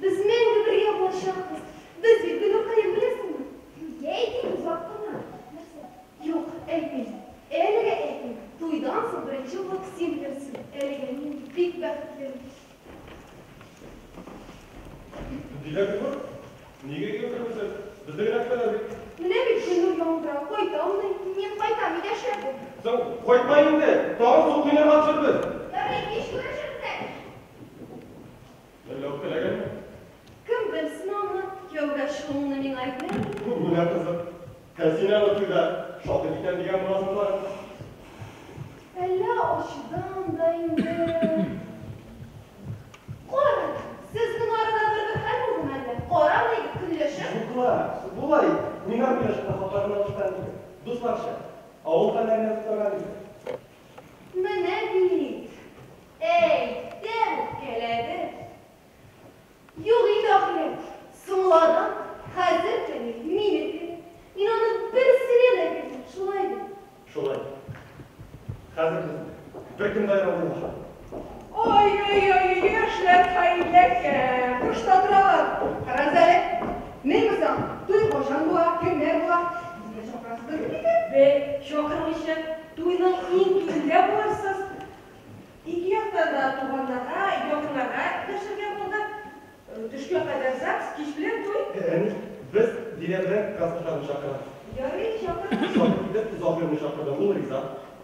Без мәңге бергә булачакбыз. Без бит, Гөлнуркаем, беләсеңме? Нигә әйтим озак кына? Нәрсә? Юк, әйтмим. Әлегә әйтмим. Туйдан соң беренче булып син белерсең. Әлегә мин бик бәхетле. Дилә Гөлнур, Нигә өйгә кермисез? Безне генә көтәләр бит. Менә бит Гөлнур яңгыра, кайта алмый. Мин кайтам, өйдә бу. Соң, кайтма инде. Тагын су кыйнарга төшербез. Ярый, кич күрешербез әле. Әллә үпкәләгәнме? Кем белсен аны, кияүгә чыгуыңны миңа әйтмәде. Менә кызык. Син аны туйда шаһит икән дигән буласың да. Әллә ачудан да инде. Кара, сезнең арада бер-бер хәл булдымы әллә? Кара, егет көнләшә. Юклар, болай, миңа көнләшеп хатларына төшкән иде. Дусларча, авыл хәлләрен язып торган иде. Менә бит. Әйттем, үпкәләде. Юк инде ахирәт. Соңладым. Хәзер Фәнил минеке. Мин аны берсенә дә бирмим. Шулай бит. Шулай. Хәзер без беркем дә аера алмый. Ой-ой-ой, яшьләр хәйләкәр. Тышта торалар. Карагыз әле. Ни соң? Туй кайчан була? Кемнәр була? Безне чакырасыздыр бит инде. Бе, чакырмыйча, туйның иң түрендә булырсыз. Ике якта да туганнарга, якыннарга дәшергә булды. Төшкә кадәр ЗАГС, кич белән туй. Әни, без Дилә белән классташларны чакырабыз. Ярый, чакыр. Шаһит итеп Заһирны чакырдым, ул риза.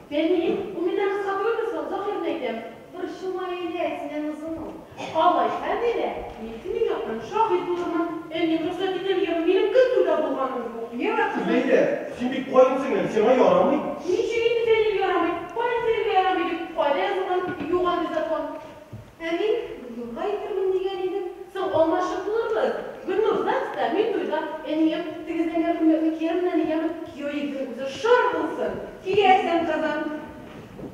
Фәнил, ул миннән кыска түгелме соң? Заһирны әйтәм. Борчылма, Ләйлә, синнән озын ул. Алайса, Дилә, мин синең яктан шаһит булырмын. Әнием рөхсәт итәлгәме, минем көн туйда булганым юк. Ева кызым. Ләйлә, син бит каен сеңел, сиңа ярамый. Ничек инде Фәнил ярамый? Каен сеңелгә ярамый дип, кайда язылган? Юк андый закон. Ә мин Гөлнурга әйтермен дигән идем. Соң алмашып булырбыз. Гөлнур ЗАГСта, мин туйда. Әнием, теге зәңгәр күлмәкне киярмен әле, яме кияү егетенең үзе шар булсын. Киясең, кызым.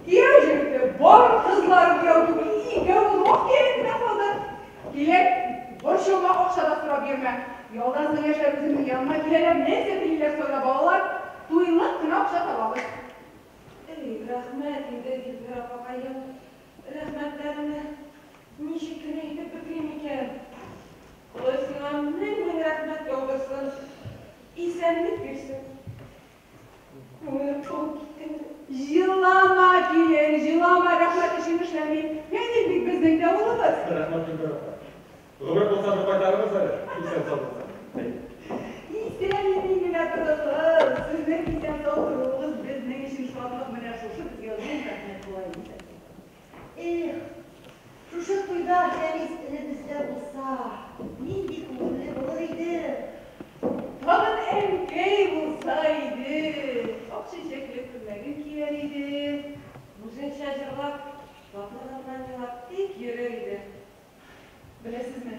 Кияү җегете бар, кызлары берәү түгел, икәү булды. Ак килен генә калды. Килен, борчылма, акча да сорап йөрмә. Ялдан соң яшьләр үземнең яныма киләләр, нәрсә телиләр сайлап алалар. Туйлык кына акча табабыз. Эй, рәхмәт инде, Дилбәр апакаем. Рәхмәтләреңне ничек кенә әйтеп бетерим икән? Ходай сиңа мең-мең рәхмәт яудырсын. Исәнлек бирсен. Күңелем тулып китте инде. Җылама, килен, җылама, рәхмәт өчен эшләмим. Фәнил бит безнең дә улыбыз. Рәхмәт, Дилбәр апа. Гомер булса бер кайтарырбыз әле. Исән сау булса. Исән-имин генә торыгыз. Сезнең исән сау торуыгыз безнең өчен шатлык. Менә шушы безгә зур рәхмәт була инде. Эх, шушы туйда Фәнис энебездә булса, нинди күңелле булыр иде. Тагын әнкәй булса иде. Ак чәчәкле күлмәген кияр иде. Үзенчә җырлап, шатлыгыннан елап тик йөрер иде. Беләсезме,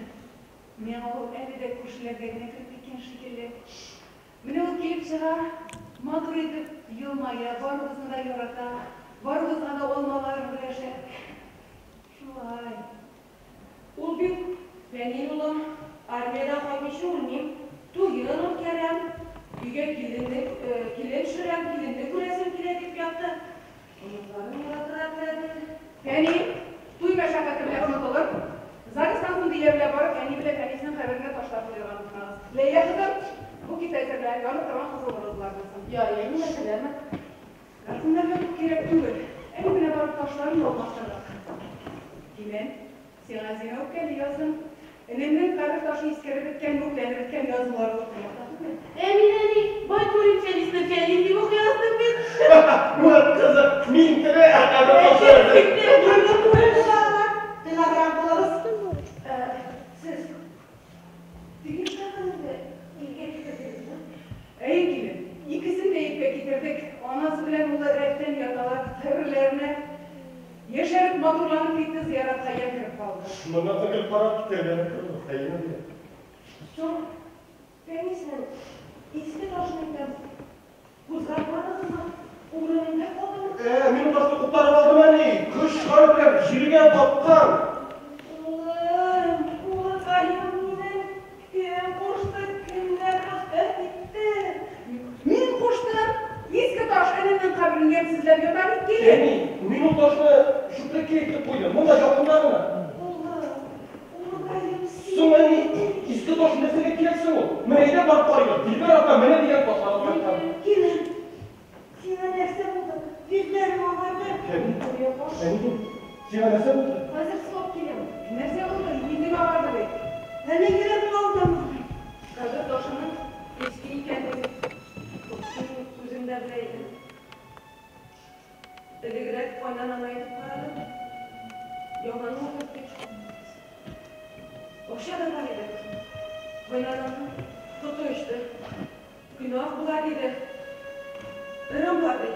миңа ул әле дә күршеләргә генә кереп киткән шикелле. Менә ул килеп чыга, матур итеп елмая, барыбызны да ярата, барыбызга да алмаларын өләшә. Шулай. Ул бит, Фәнил улым, армиядән кайтмыйча үлмим, туен үткәрәм, өйгә киленне, килен төшерәм, киленне күрәсем килә дип ятты. Оныкларын яратырга теләде. Фәнил, туй мәшәкате белән онытылыр. ЗАГСтан соң Дилә белән барып, әни белән Фәниснең каберенә ташлар куярга онытмагыз. Ләйлә кызым, бу әзерлә, янып торган кызыл розалар булсын. Ярый, әни, әзерләрмен. Рәсемнәргә күп кирәк түгел. Әни менә барып ташларын алмаштырдык. Килен, сиңа зина үпкәле яздым. Энемнең кабер ташы искереп беткән, мүкләнеп беткән язулары укымакта түгел. Әмин, әни, бай күрим Фәнисне Фәнил дип укый яздым бит. Вәт кызык, мин тере, ә кабер ташы. Тыйнаграк булыгыз. Сез теге кәгазьне илгә китердегезме? Әй, килен, икесен дә ипкә китердек. Анасы белән улы рәттән яталар, каберләренә. Яшәреп, матурланып китте, зияратка ямь кереп калды. Моннан соң гел карап китәләр. Әйеме дилә? Соң, Фәниснең иске ташын әйтәм. Кузгатмадыгызмы? Урынында калдымы? Мин ташны куптарып алдым, әни. Көч чыгарып белән җиргә баткан. Улым, улыкаем минем, кем кушты, кемнәр рөхсәт итте? Мин куштым. Иске таш энемнең каберен ямьсезләп ята бит, килен. Әни, мин ул ташны чүплеккә илтеп куйдым. Монда якында гына. Улым, улыкаем син. Соң, әни, иске таш нәрсәгә кирәк соң ул? Менә әйдә барып карыйбыз. Дилбәр апа менә дигән ташлар алып кайткан. Килен, сиңа нәрсә булды? Йөзләрең агарды. Әни, әни, сиңа нәрсә булды? Хәзер су алып киләм. Нәрсә булды? Йөзең агарды бит. Әллә йөрәгең авыртамы? Кабер ташының иске икәнлеген син үзең дә белә идең. Элегрәк кайнанама әйтеп карадым. Яңаны утырт дип. Акча да бар иде. Кайнанамның коты очты. Гөнаһ була диде. Ырым бар ди.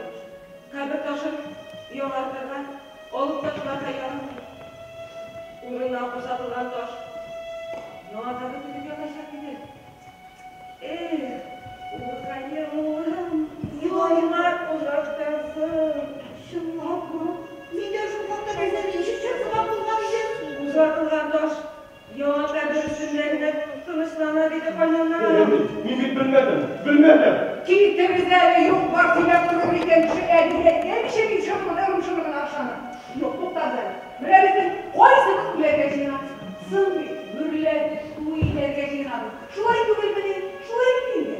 Кабер ташын яңартырга, алып ташларга ярамый. Урыннан бушатылган таш яңа кабер төзеп ятачак диде. Эх, улыкаем, улым, еланнар озатасың. Чынлапмы? Мин дә шул хакта нәрсәдер ишеткән сыман булган идем. Узатылган таш яңа кабер өстендә генә тынычлана диде кайнанам. Мин бит белмәдем, белмәдем. Китегез әле, юк бар сөйләп торыр икән кеше әни әйткәнчә мин шымын, ырым-шымын ышанам. Юк, туктагыз әле. Менә безнең кайсыбыз үләргә җыена? Соң бит, гөрләтеп туй итәргә җыенабыз. Шулай түгелмени? Шулай бит инде.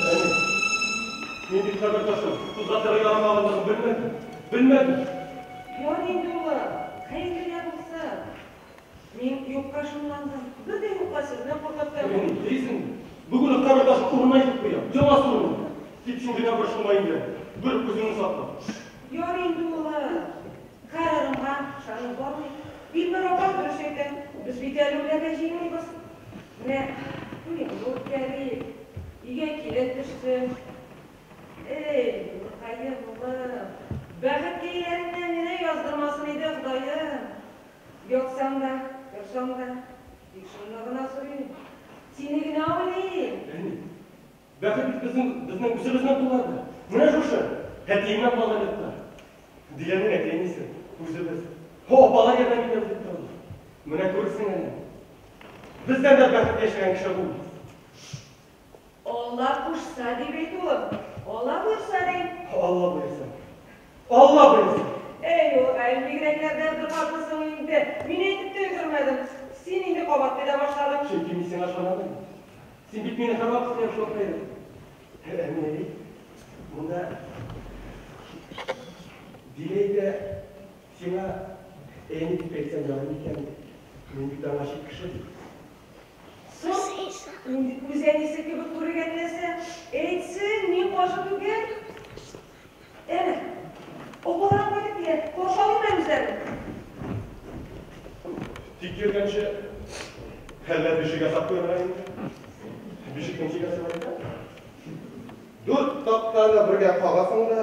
Әни, мин бит кабер ташын кузгатырга ярамаганлыгын белмәдем, белмәдем. Ярый инде, улым, хәерлегә булсын. Мин юкка шомландым. Бер дә юкка сезне куркыттым. Әни, дисеңме? Бүген үк кабер ташын урынына илтеп куям, яңасы урынына. Тик син генә борчылма инде, бер үзеңне сакла. Ярый инде, улым. Һәр ырымга ышанып бармый. Илмир апа дөрес әйтә. Без бит әле үләргә җыенмыйбыз. Менә туеңны үткәрик. Өйгә килен төшсен. Эй, улыкаем, улым. Бәхеткәйләреннән генә яздырмасын иде Ходаем. Ятсам да, торсам да, тик шуны гына сорыйм. Сине генә уйлыйм. Әни, бәхет бит безнең, безнең үзебезнең кулларда. Менә шушы, әтиеңнән калган йортта. Диләнең әти-әнисе, үзебез. Апалар ярдәм итәбез дип торалар. Менә күрерсең әле. Бездән дә бәхетле яшәгән кеше булмас. Алла кушса дип әйт, улым. Алла боерса ди. Алла боерса. Алла боерса. Эй, улыкаем, бигрәкләрдән бер катлысың инде. Мин әйтеп тә өлгермәдем. Син инде кабатлый да башладың. Чөнки мин сиңа ышанам. Син бит мине һәрвакыт яхшылыкка өйрәттең. Ә мин әйт, монда Дилә әйтә, сиңа әни дип әйтсәм ярый микән дип. Мин бит аңа чит кеше дип. Соң, үз әнисе кебек күргән нәрсә. Әйтсен, мин каршы түгел. Әнә, апаларың кайтып килә. Каршы алыйм әле үзләрен. Тик йөргәнче, әллә бишек ясап куярга инде. Бишекнең чигәсе бар икән. Дүрт тактаны бергә кагасың да,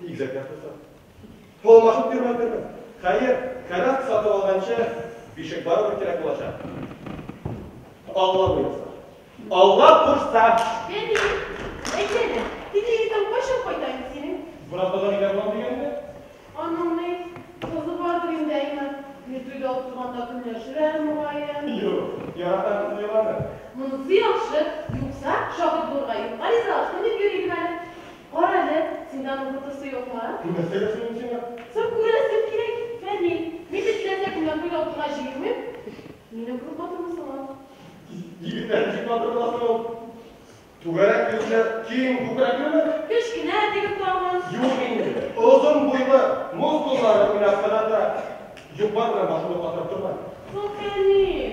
игезәкләр туса. Алмашып йөрмәдерме? Хәер, коляска сатып алганчы, бишек барыбер кирәк булачак. Алла боерса. Алла кушса. Әни, әйт әле, теге егетең кайчан кайта инде синең? Бер атнадан өйдә булам дигәндә. Аның ни, кызы бардыр инде, әйме? Мин туйда утырганда көнләшер әле, мөгаен. Юк, яратам кызны аны. Монысы яхшы, юкса, шаһит булырга юкка ризалаштым дип йөри идем әле. Кара әле, синдә аның фотосы юкмы? Нәрсәгә соң сиңа? Соң күрәсем кирәк, Фәнил. Мин бит теләсә кемнән туйда утырырга җыенмыйм. Минем кебек матурмы соң ул? Егетләр ничек матур була соң ул? Түгәрәк йөзле, киң күкрәклеме? Кечкенә диген тагын. Юк инде. Озын буйлы, мускуллары уйнап кына тора. Юк-бар белән башыңны катырып торма. Соң, Фәнил.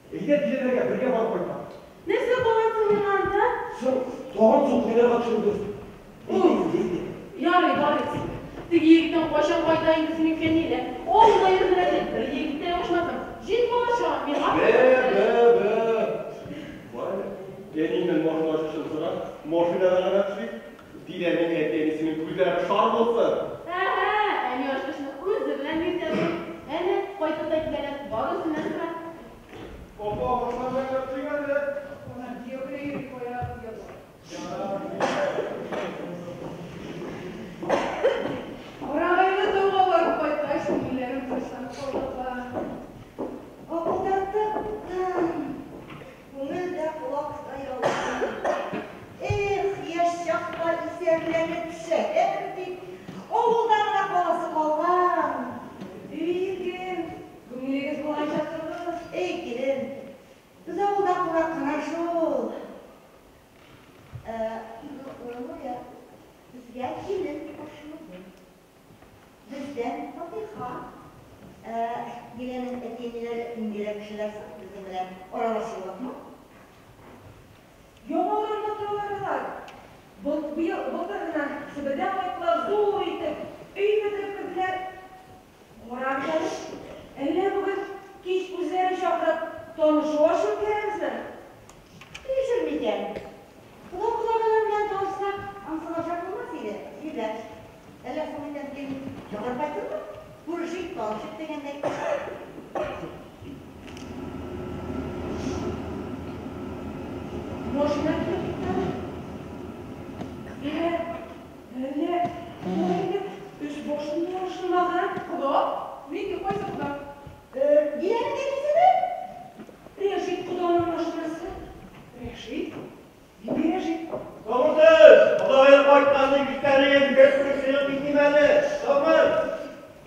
Әйдә, Диләргә бергә барып кайтам. Нәрсә калган соң миңа анда? Соң, тагын су куйнарга төшердегез. Әйдә инде, әйдә. Ярый, барыйк. Теге егеттән кайчан кайта инде синең Фәнил, ә? Авылда йөрмәсен, бер егет тә ябышмасын. Җил бала-чага, миңа Бе, бе, бе. Бар әле. Әниемнән машина ачкычын сора, машинада гына төшик. Диләнең әти-әнисенең күзләре шар булсын. Әһә, әни ачкычны үзе белән йөртә бу. Әнә, кайтып та киләләр, бар үзеннән сора. Апа, машина белән генә төшик әле. Алар кияү белән йөри кая яза. Карагайлы тауга барып кайткач, күңелләрем тынычланып калды, апа. Авылда тып-тын. Күңел дә, колак та ялган. Эх, яшь чакта исәрләнеп шәһәр дип, авылда гына каласы калган. Өй иркен, күңелегез булган чакта. Диләнең әти-әниләре ниндирәк кешеләр соң? Безнең белән аралашырлыкмы? Яңа урамда торалар алар. Быел былтыр гына Себердән кайттылар, зур итеп өй бетереп керделәр. Карагыз әле, әллә бүген кич үзләрен чакырып танышу ашы үткәрәбезме? Килешер микән? Кода-кодагыйлар белән танышсак, анысы начар булмас иде, Дилбәр. Әллә соң микән килен чакырып кайтырмы? Күрешик, танышыйк дигәндәй. Машина килеп туктады. Ә, әллә кода инде өс-башын да алышынмаган? Кода? Нинди, кайсы кода? Диләнең әтисеме? Рәшит коданың машинасы. Рәшит? Нинди Рәшит? Саумысыз! Кодагый кайткан дип ишеткәнегез, бер күреп чыгып китим әле. Саумы?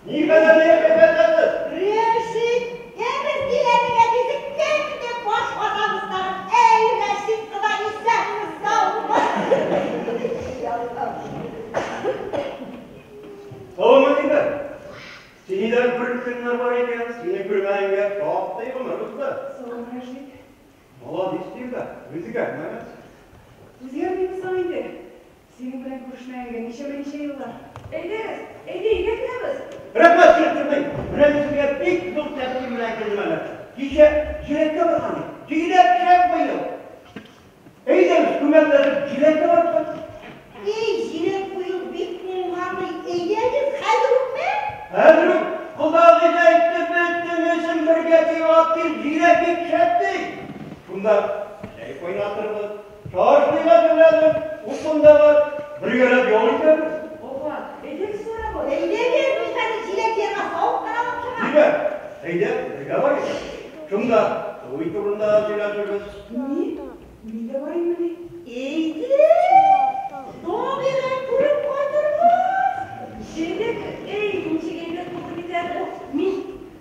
Никадәр яшәп ятасыз? Рәшит, ә без Диләнең әтисе кем дип баш ватабыз тагын? Әй, Рәшит кода, исәнме, саумы? Саумы, Дилбәр? Сине дә күреп көннәр бар икән, сине күрмәгәнгә шактый гомер узды. Саумы, Рәшит? Молодец, Дилбәр, үзгәрмәгәнсең. Үзгәрмиме соң инде? Синең белән күрешмәгәнгә ничәмә-ничә еллар. Әйдәгез, әйдә өйгә керәбез. Рәхмәт, килеп тормый. Менә мин сезгә бик зур тәкъдим белән килдем әле. Кичә җиләккә барган идек. Җиләк шәп быел. Әйдәгез, күмәкләшеп җиләккә барып кайтыйк. Эй, җиләк быел бик уңган ди. Әйдәгез, хәзер үкме? Хәзер үк кодагый да әйтте, бөтенесен бергә җыеп кил, җиләк бик шәп ди. Шунда чәй кайнатырбыз, шашлык әзерләрбез, упын да бар. Бергәләп ял итәрбез. Апа, әйдәгез барабыз. Әйдәгез, мин хәзер җиләк җыярга савыт кына алып чыгам. Дилбәр, әйдә, бергә барыйк. Шунда туй турында сөйләшербез. Ни? Мин дә барыйммыни? Әйдә, табигать күреп кайтырбыз. Җиләк, эй, ничек әйбәт булды бит әле. Мин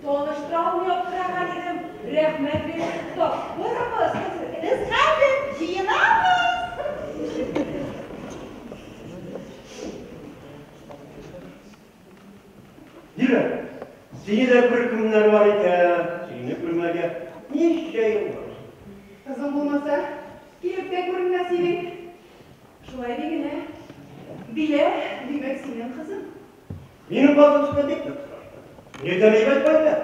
таныштыра алмый аптыраган идем. Рәхмәт, Рәшит кода. Барабыз хәзер. Без хәзер җыенабыз. Дилбәр, сине дә күреп көннәр бар икән, сине күрмәгә ничә еллар узды. Кызың булмаса, килеп тә күренмәс идең. Шулай ди генә. Дилә, димәк, синең кызың. Минем хатын синнән бик нык сорашты. Нидән әйбәт гаилә?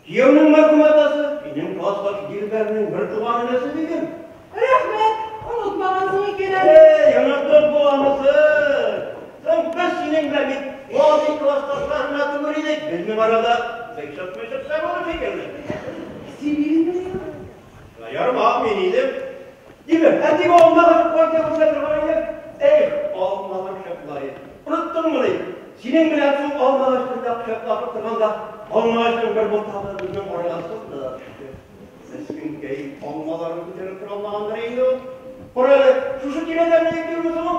Кияүнең мәрхүм атасы, минем классташ Дилбәрнең бер туган энесе дидем. Рәхмәт, онытмагансың икән әле. Эй, онытып буламысы? Соң без синең белән бит гади классташлар гына түгел идек. Безнең арада бик шәп булыр шикелле. Син идеңме миңа? Ярмак мин идем. Дилбәр, әтигә алмагач кайта күрсәтер идем. Эх, алмалар шәпләре. Оныттыңмыни? Синең белән шул алмагачны кочаклашып торганда, алмагачның бер ботагы безнең арага сынды да төште. Мескенкәй алмаларын күтәреп тора алмагандыр инде ул. Кара әле, шушы тирәдә ни йөрме соң?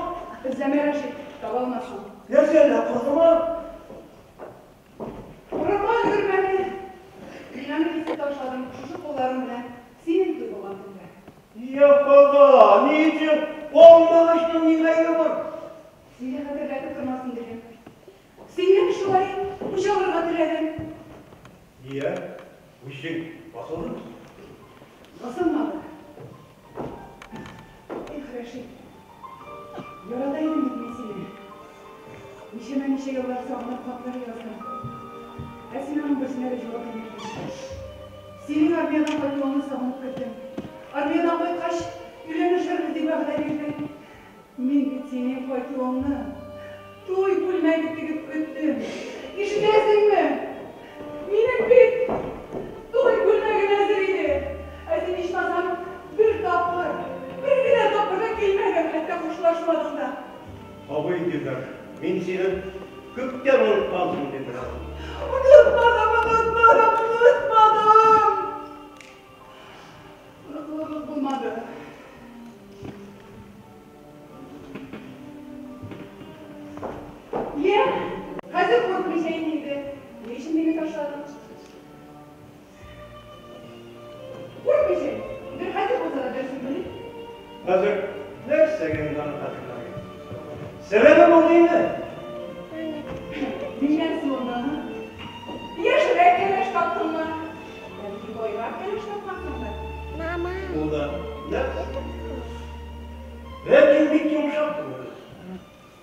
Эзләмә, Рәшит, таба алмассың. Нәрсә әллә, кызыма? Карарга өлгермәде. Мин аны кисеп ташладым, шушы кулларым белән. Синең туй булган көндә. Я Хода, ни өчен алмагачның ни гаебе бар? Сине хәтерләтеп тормасын дидем. Синнән шулай үч алырга теләдем. Нигә? Үчең басылдымы? Басылмады. Эх, Рәшит, ярата идем бит мин сине. Ничәмә-ничә еллар сагынып хатлар яздым. Ә син аның берсенә дә җавап бирмәдең. Синең армиядән кайтуыңны сагынып көттем. Армиядән кайткач, өйләнешербез дип вәгъдә бирдең. Мин бит синең кайтуыңны туй күлмәге тегеп көттем. Ишетәсеңме? Минем бит туй күлмәгем әзер иде. Ә син ичмасам бер тапкыр, бер генә тапкыр да килмәдең, хәтта хушлашмадың да. Абый Дилбәр, мин сине күптән оныткансың дип беләм. Онытмадым, онытмадым, онытмадым. Онытылырлык булмады. Йә, хәзер курыкмыйча инде. Ни өчен мине ташладың? Курыкмыйча. Бер хәзер булса да дөресен белик. Хәзер нәрсәгә инде аны хәтерләргә? Сәбәбе булды инде. Миннән соң аны яшьрәк кәләш таптыңмы? Ул да нәкъ. Ләкин бик йомшак күңелле.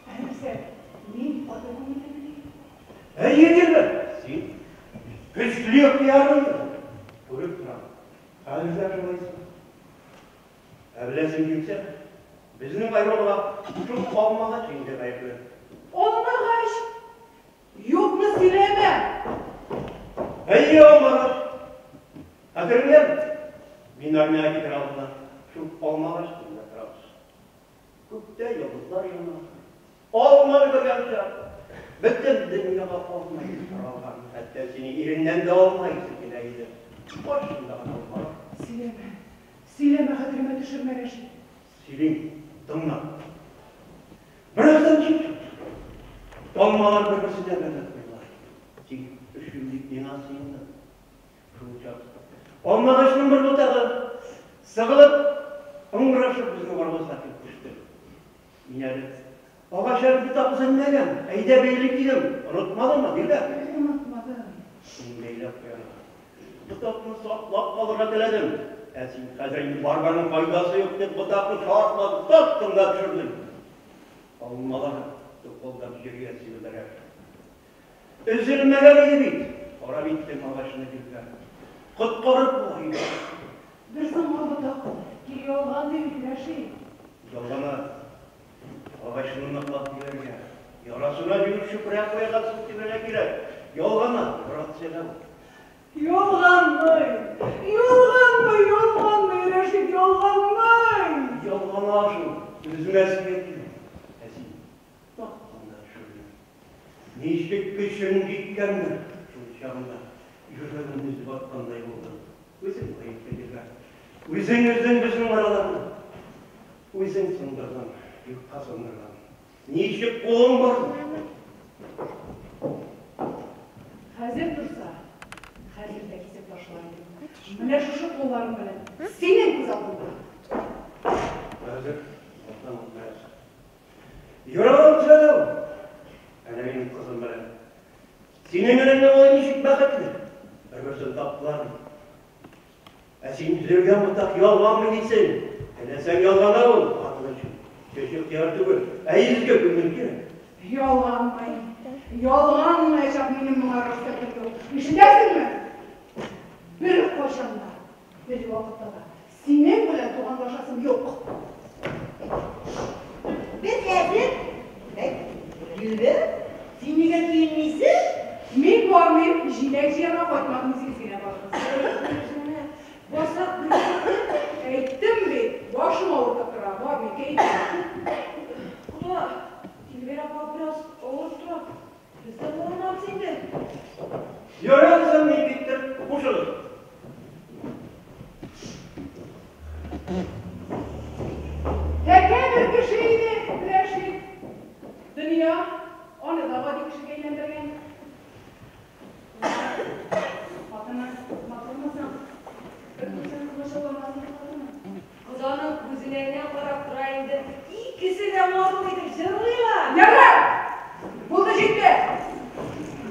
Ә нәрсә, мин каты күңеллемени? Әйе, Дилбәр, син көчле ихтыярлы идең. Күреп торам. Хәзер дә шулайсың. Ә беләсең килсә, безнең аерылуга шул алмагач инде гаепле. Алмагач! Юкны сөйләмә! Әйе, алмагач. Хәтереңдәме? Мин армиягә китәр алдыннан шул алмагач төбендә торабыз. Күктә йолдызлар яна. Алманы күргән чак. Бөтен дөньяга алма исе таралган. Хәтта синең иреннән дә алма исе килә иде. Каршында гына алмагач. Сөйләмә, сөйләмә, хәтеремә төшермә, Рәшит. Сөйлим, тыңла. Бераздан җил чыкты. Алмалар бер-берсенә бәрелеп куйдылар. Син өшим дип миңа сыендың. Шул чак алмагачның бер ботагы сыгылып, ыңгырашып безнең арабызга килеп төште. Мин әле агач әле ботак өзелмәгән, әйдә бәйлик дидем. Онытмадыңмы, Дилбәр? Онытмадым. Мин бәйләп куярга, ботакны саклап калырга теләдем. Ә син хәзер инде барбарның файдасы юк дип ботакны шартлатып таптың да төшердең. Алмалар тупылдап җиргә сибелделәр. Өзелмәгән иде бит. Харап иттең агачны, Дилбәр. Коткарып була иде. Бер соңгы ботак кире ялган ди бит, Рәшит. Ялгана. Агачны ныклап бирергә, ярасына җиңел чүпрәк куярга су сибәргә кирәк. Ялгана, яра төзәлә ул. Ялганмый! Ялганмый, ялганмый, Рәшит, ялганмый! Ялгана шул, үземә сөйләп килә. Ә син тактың да төшердең. Ничек көчең җиткәндер, шул чагында йөрәгемне өзеп аткандай булдым. Үзең гаепле, Дилбәр. Үзең өздең безнең араларны. Үзең сындырдың, юкка сындырдың. Ничек кулың барды? Хәзер торса, хәзер дә кисеп ташлар идем. Менә шушы кулларым белән, синең күз алдыңда. Хәзер атам үтмәс. Яралар төзәлә ул. Әнә минем кызым белән. Синең энеңнең улы ничек бәхетле. Бер-берсен таптылар бит. Ә син өзелгән ботак ялганмый дисең. Теләсәң ялгана ул, хатын өчен. Көч ихтыяр түгел, ә изге күңел кирәк. Ялганмый. Ялганмаячак минем моңа рөхсәтем юк. Ишетәсеңме? Беркайчан да, бервакытта да синең белән туганлашасым юк. Без әзер. Әй, Дилбәр, син нигә киенмисең? Мин бармыйм, җиләк җыярга кайтмадым, үзегез генә барыгыз. Барсак, бергә Әйттем бит, башым авыртып тора, бармыйм, кәефем юк. Кода, Дилбәр апа бераз авырып тора. Без дә барырбыз инде. Ярар, кызым, мин киттем, хушыгыз. Тәкә бер кеше иде, Рәшит. Дөнья аны да гади кешегә әйләндергән. Хатыны матурмы соң? Бер күрсәң комачауламас инде хатыны. Кыз аның күзенә генә карап тора инде. Икесе дә матур итеп җырлыйлар. Ярар! Булды, җитте!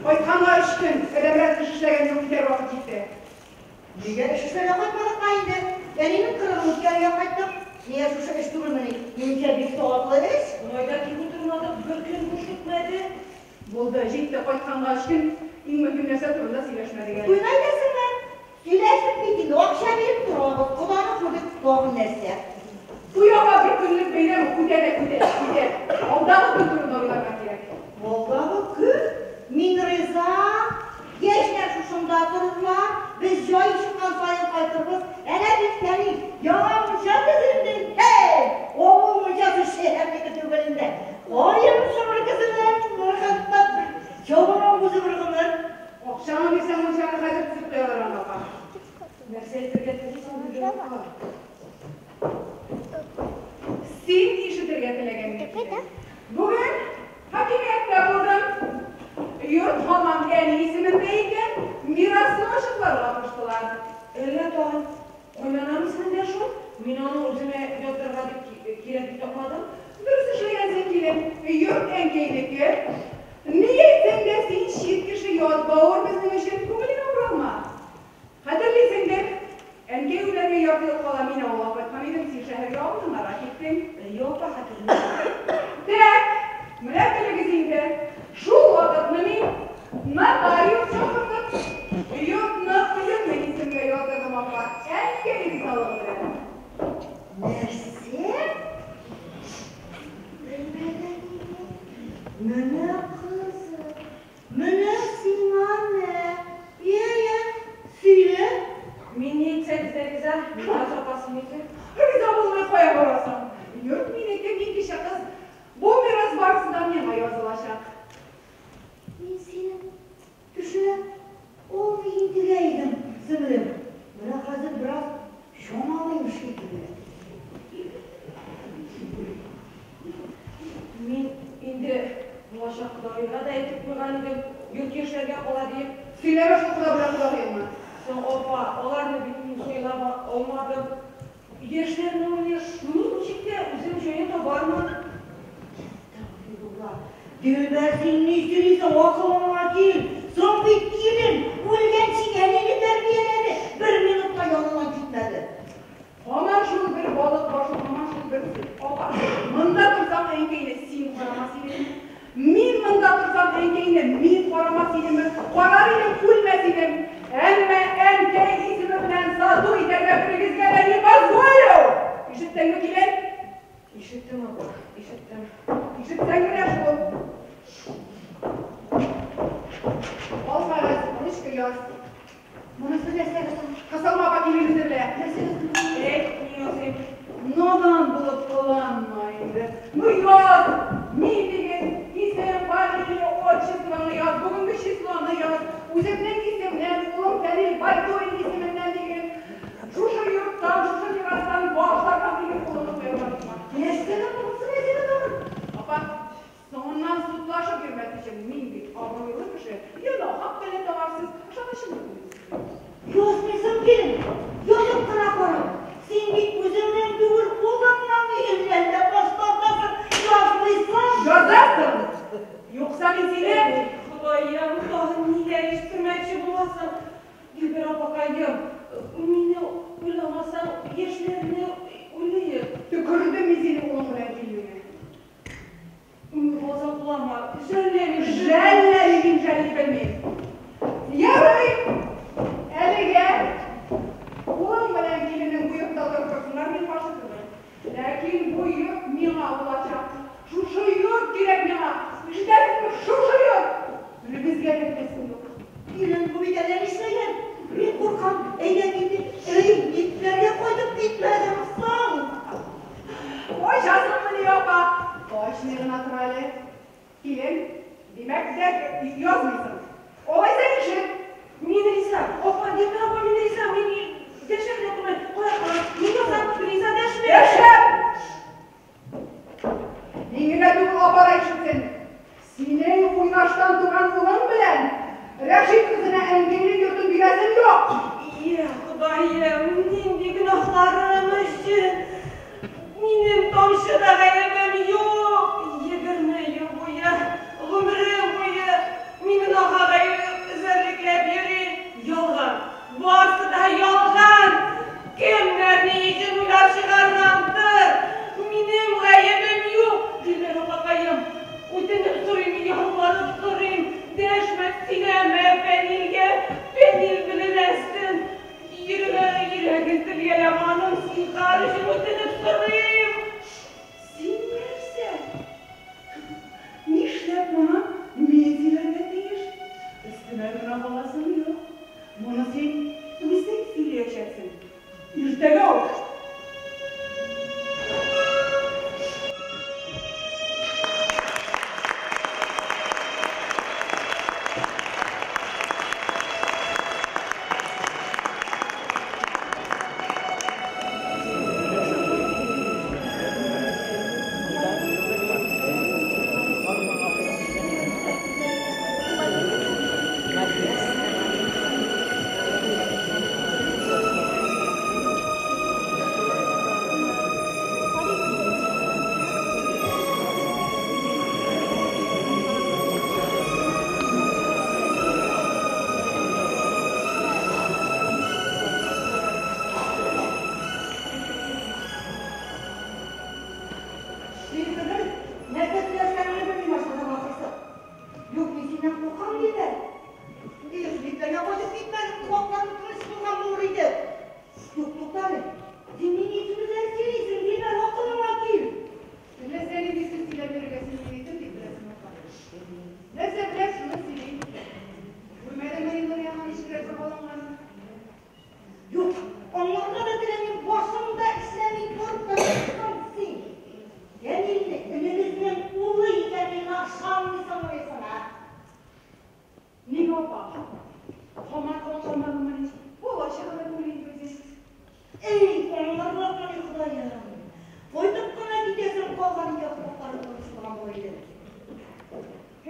Кайтканга өч көн, адәмрәк эш эшләгән юк, китәр вакыт җитте. Нигә эш эшләргә кайтмадык та инде? Әнинең кырыгын үткәрергә кайттык. Нигә шушы эш түгелмени? Минемчә, бик саваплы эш. Болай да тик утырмадык, бер көн буш үтмәде. Булды, җитте, кайтканга өч көн, иң мөһим нәрсә турында сөйләшмәдек әле. Туйны әйтәсеңме? Сөйләштек бит инде, акча биреп торабыз, коданы күрдек, тагын нәрсә? Туй апа бер көнлек бәйрәм ул, үтә дә үтә, китә. Алдагы көн турында уйларга кирәк. Алдагы көн? Мин риза. Яшьләр шушында торырлар, без җае чыккан саен кайтырбыз. Әнә бит, Фәнил, яңа мунча төзелде. Һәй! Авыл мунчасы шәһәрнеке түгел инде. Аерым себеркесе белән рәхәтләп бер чабынам үзе бер гомер. Акчаңны бирсәң, мунчаны хәзер төзеп куялар аны, апа. Нәрсә әйтергә телисең, Гөлбәр апа? Син ишетергә теләгәнне әйттем. Бүген хакимияттә булдым. Йорт һаман әни исемендә икән, мирасны ачыкларга куштылар. Әллә тагын кайнанам исемендә шул, мин аны үземә яздырырга дип кирәк дип тапмадым. Дөрес эшләгәнсең, килен. Йорт әнкәйнеке. Ни әйтсәң дә, син чит кеше, ят бавыр безнең өчен, күңелеңә уралма. Хәтерлисеңдер, әнкәй үләргә ярты ел кала мин авылга. җитте. Шул вакытны мин нотариус чакыртып, йортны үземнең исемгә яздырдым, апа. Әнкәй ризалыгы белән. Нәрсә? Белмәгән идем. Менә кызым, менә сиңа мә. Йә, йә, сөйлә. Мин ни әйтсәгез дә риза, мирас апасы минеке. Риза булмый кая барасың? Йорт минеке, мин кече кыз. Бу мирас барысы да миңа язылачак. Мин сине төшенә алмый интегә идем, сеңлем. Менә хәзер бераз чамалыйм шикелле. Мин инде булачак кодагыйга да әйтеп куйган идем, йорт яшьләргә кала диеп. Сөйләмә шул кода белән кодагыеңны. Соң, апа, аларны бит мин сайлап алмадым. Яшьләрне уйлыш, мин ничек тә үзем җаен табармын. Әстәгъфирулла. Дилбәр, син ни сөйлисең, акылыңа кил. Соң бит килен үлгәнче әнине тәрбияләде, бер минут та яныннан китмәде. Һаман шул бер балык башы, һаман шул бер сүз. Апа, монда торсам, әнкәйне син карамас идең. Мин монда торсам, әнкәйне мин карамас идемме? Карар идем, үлмәс идем. Әмма әнкәй исеме белән сату итәргә берегезгә дә не позволю! Ишеттеңме, килен? Ишеттем, апа, ишеттем. Ишетсәң менә шул. Ал кәгазь, ручка яз. Монысы нәрсәгә соң? Кысылма, апа, килен үзе белә. Нәрсәгә соң? Әйт, мин языйм. Надан булып кыланма инде. Ну яз! Ни диген, исем, фамилия, отчествоңны яз, бүгенге числоны яз. Үземнең исемнән, улым Фәнил Байтурин исеменнән диген. Шушы йорттан, шушы мирастан баш тартам диген, кулыңны куярга онытма. Нәрсәгә монысы, нәрсәгә тагын? Апа, соңыннан судлашып йөрмәс өчен мин бит абруйлы кеше, я нахак белән табарсыз, ышанычымны белегез. Язмыйсың, килен, язып кына кара. Син бит үзеңнең түгел, улыңның өеннән дә баш тартасың. Язмыйсың. Язасың! Юкса мин сине... Эй, Ходаем, тагын ниләр ишеттермәкче буласың? Дилбәр апакаем, мине уйламасаң, яшьләрне уйлыйк. Төкердем мин синең улың белән килүеңә. Газаплама, жәллә мине. Жәлләми мин, жәлли белмим. Ярый, әлегә улың белән киленең бу йортта торып торсыннар, мин каршы түгел. Ләкин бу йорт миңа булачак. Шушы йорт кирәк миңа. Ишетәсеңме, шушы йорт! Беребезгә дә бетәсем юк. Килен, бу бит әллә нишләгән. Мин куркам, әйдә китик. Эй, никләргә кайтып китмәдең соң? Качасыңмыни, апа? Качмый гына тор әле. Килен, димәк, дә язмыйсың. Алайса ишет. Мин риза, апа, Дилбәр апа, мин риза, мин дәшәм дә күрмәм. Кара, кара, мин язам, риза дәшмә. Дәшәм! Мин генә түгел, апа да ишетсен. Синең уйнаштан туган улың белән Рәшит кызына әнкәйнең йортын бирәсем юк. Йә, Ходаем, нинди гөнаһларым өчен? Минем тамчы да гаебем юк. 20 ел буе, гомерем буе мине нахак эзәрлекләп йөри. Ялган, барсы да ялган. Кемнәр ни өчен уйлап чыгаргандыр? Минем гаебем юк. Дилбәр апакаем, үтенеп сорыйм, ялварып сорыйм. Дәшмә, сөйләмә Фәнилгә, Фәнил белмәсен. Йөрәген телгәләп аның, зинһар өчен үтенеп сорыйм. Син нәрсә? Нишләп моны мин сөйләргә тиеш? Өстемә генә баласым юк. Моны син үзең сөйләячәксең. Иртәгә үк.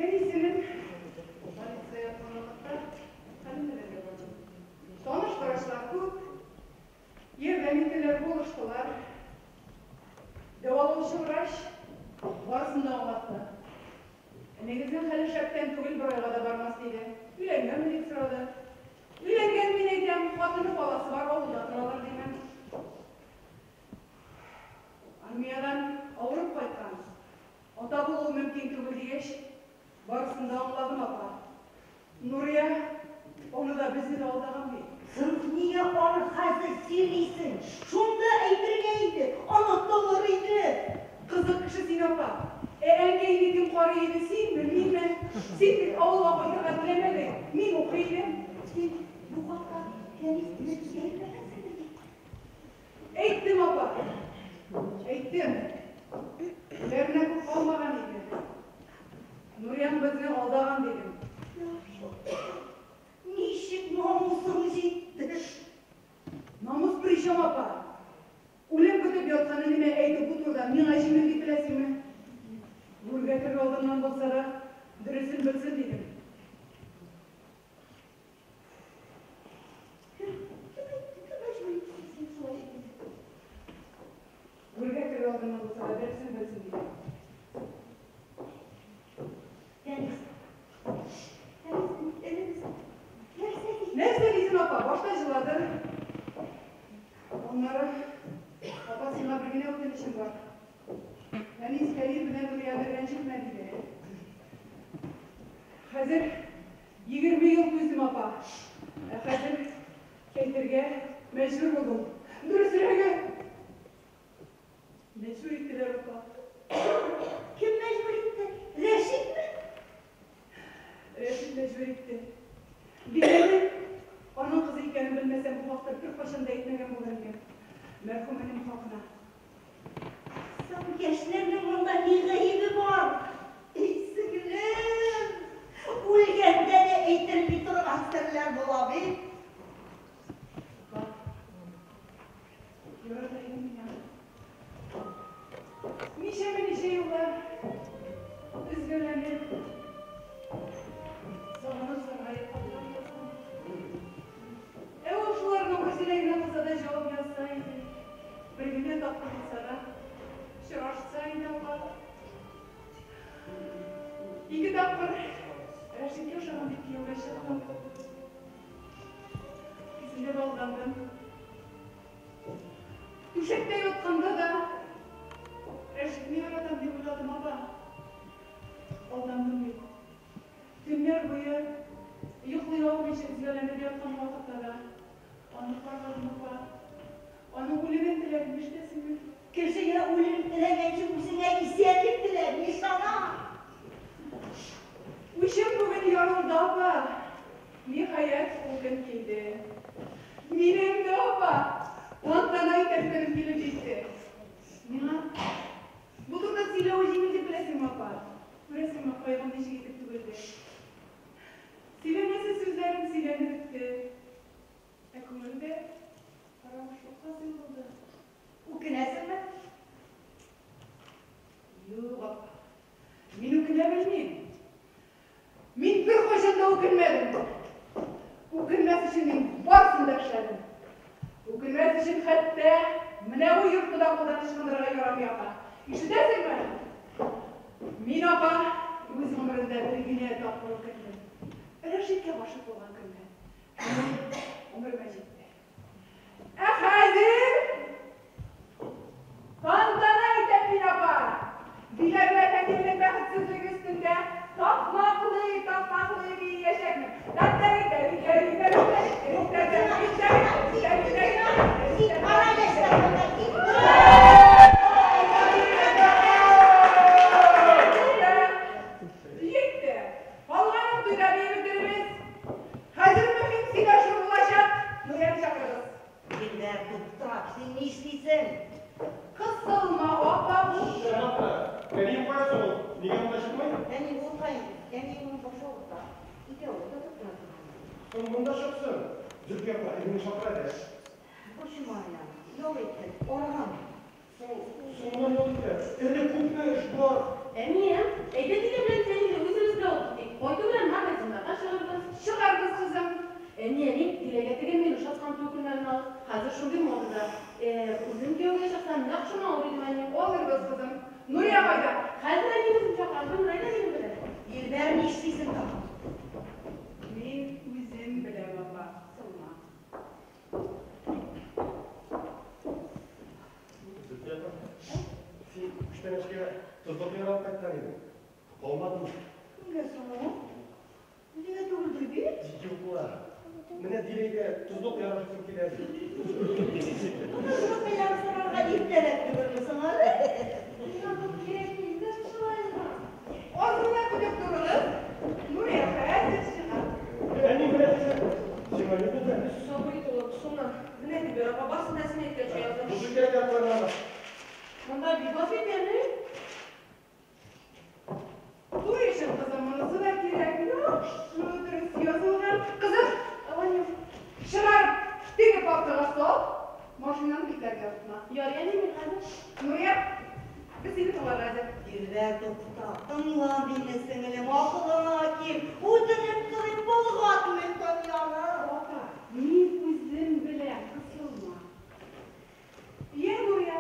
Әнисенең больницада яткан вакытта хәлен белергә бардым. Таныш врачлар күп, ярдәм иттеләр, булыштылар. Дәвалаучы врач барысын да аңлатты. Энегезнең хәле шәптән түгел, бер айга да бармас диде. Өйләнгәнме дип сорады. Өйләнгән мин әйтәм, хатыны баласы бар, авылда торалар димен. Армиядән авырып кайткан. Ата булуы мөмкин түгел дигәч, барысын да аңладым апа. Нурия аны да безне дә алдаган бит. Соң нигә аны хәзер сөйлисең? Шунда әйтергә иде, онытылыр иде. Кызык кеше син апа. Ә әнкәйне кем карый иде, синме, минме? Син бит авылга кайтырга теләмәдең. Мин укый идем. Син бу хакта Фәнис энегезгә әйтмәгәнсеңдер бит? Әйттем апа. Әйттем. Үләренә күп калмаган иде. Нурияң безне алдаган дидем. Ничек намусың җитте? Намус причем апа. Үлем көтеп яткан энемә әйтү бу турыда миңа җиңел дип беләсеңме? Гүргә керер алдыннан булса да дөресен белсен дидем. Кем әйтте, кем мәҗбүр итте сине шулай әйтергә? Гүргә керер алдыннан булса да дөресен белсен дидем. Фәнис, Фәнис энегез нәрсә ди? Нәрсә дисең апа? Башта җылады. Аннары апа сиңа бер генә үтенечем бар. Фәнис Кәрим белән Нурияне рәнҗетмә диде. Хәзер 20 ел түздем апа. Ә хәзер әйтергә мәҗбүр булдым. Дөресрәге, мәҗбүр иттеләр апа. Кем мәҗбүр итте? Рәшитме? Рәшит мәҗбүр итте. Биләне аның кызы икәнен белмәсәм, бу хакта беркайчан да әйтмәгән булыр идем. Мәрхүм энем хакына. Соң яшьләрнең монда ни гаебе бар? Эй, сеңлем, үлгәндә дә әйтелми торган серләр була бит. Апа, ярата идем мин аны. Ничәмә ничә еллар өзгәләнеп, сагынып саргаеп хатлар яздым. Ә ул шуларның берсенә генә булса да җавап язса иде. Бер генә тапкыр булса да очрашса иде апа. Ике тапкыр Рәшиткә ошаган дип кияүгә чыктым. Икесендә дә алдандым. Түшәктә ятканда да Рәшитне яратам дип уйладым апа. Алдандым бит. Төннәр буе йоклый алмыйча өзгәләнеп яткан вакытта да аны каргадым апа. Аның үлемен теләдем, ишетәсеңме? Кешегә үлем теләгәнче үзеңә исәнлек телә, нишана. Учым бүген ярылды апа. Ниһаять, ул көн килде. Минем дә апа. Тантана итәр көнем килеп җитте. Миңа бу турыда сөйләве җиңел дип беләсеңме апа? Күрәсеңме, кайгым ничек итеп түгелде. Сөйләнәсе сүзләрем сөйләнеп бетте. Ә күңелдә караңгылык хасил булды. Үкенәсеңме? Юк, апа. Мин үкенә белмим. Мин беркайчан да үкенмәдем. Үкенмәс өчен мин барысын да эшләдем. Үкенмәс өчен хәтта менә бу йортны да кулдан ычкындырырга ярамый апа. Ишетәсеңме? Мин апа үз гомеремдә бер генә тапкыр үкендем. Рәшиткә гашыйк булган көнне. Һәм гомеремә җитте. Ә хәзер тантана итәм мин апа. Диләрә әфәндемнең бәхетсезлеге өстендә такмаклый, такмаклый биячәкмен. Кит, кара яшьләр монда, кит. Җитте. Калганын туйда биеп бетерербез. Хәзер мөһим сөйләшү булачак. Нурияне чакырыгыз. Дилбәр, туктап, син нишлисең? Кысылма, апа, Шәм апа, әнием кая соң ул? Нигә монда чыкмый? Әни булса инде, әниеңнең башы авырта. Икәү ятып кына торган. Соң монда чыксын. Зөлфия апа, иреңне чакыр әле. Борчыма аны, ял итсен, арыган. Соң, соңыннан ял итә. Әле күпме эш бар. Әнием, әйдә Дилә белән Фәнилне үзебезгә алып Дилбәр, нишлисең тагын? Мин үзем беләм, апа, кысылма. Зөлфия апа, син күчтәнәчкә тозлы кыяр алып кайткан идең. Калмадымы? Кемгә соң ул? Үзеңә түгелдер бит? Юк ла. Менә Диләйгә тозлы кыяр ашыйсым килә әле. Тозлы кыяр сорарга иртәрәк түгелме соң әле? Миңа бу кирәкми инде шушылай гына. Аз гына көтеп торыгыз, Нурия хәзер чыга. Әни, менә сиңа ни булды? Сабыр ит, улым, шуннан. Менә Дилбәр апа, барсын да син әйткәнчә яздым. Булды кирәк якларына. Монда бик аз бит әле. Туй өчен, кызым, монысы да кирәк. Яхшы, дөрес язылган. Кызым, чыгарып, теге папкага сал, машинаны бикләргә онытма. Ярый, әни, мин хәзер. Нурия, без сине тыңларга әзер. Дилбәр, тукта, тыңла мине, сеңелем, акылыңа кил. Үтенеп сорыйм, болгатмый дөньяны. Апа, мин үзем беләм, кысылма. Йә, Нурия.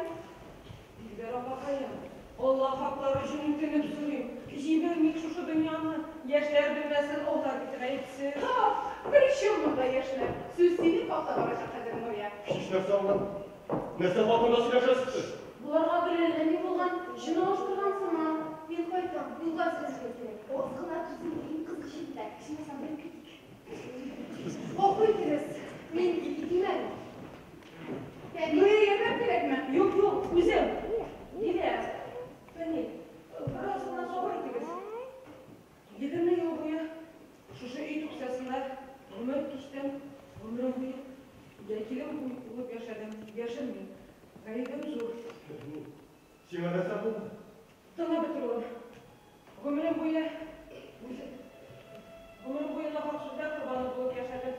Дилбәр апакаем, Алла хаклары өчен үтенеп сорыйм. Җибәрмик шушы дөньяны. Яшьләр белмәсен, алар бит гаепсез. Ха, при чем монда яшьләр? Сүз синең хакта барачак хәзер, Нурия. Һич нәрсә аңламыйм. Нәрсә хакында сөйләшәсез сез? Боларга бер әллә ни булган, җен алыштырган сыман. Мин кайтам, юлга әзерләнергә кирәк. Аз гына түзем, иң кызык җитте. Ичмасам бер китик. Гафу итегез, мин китим әле. Нурия, ярдәм кирәкме? Юк, юк, үзем. Дилә, Фәнил, бераз гына сабыр итегез. 20 ел буе шушы өй туксасында гомер кичтем, гомерем буе вәкилем булып яшәдем, яшермим. Гаебем зур. Сиңа нәрсә булды? Тыңлап бетер, улым. Гомерем буе үзе- гомерем буе нахак сүзләр корбаны булып яшәдем.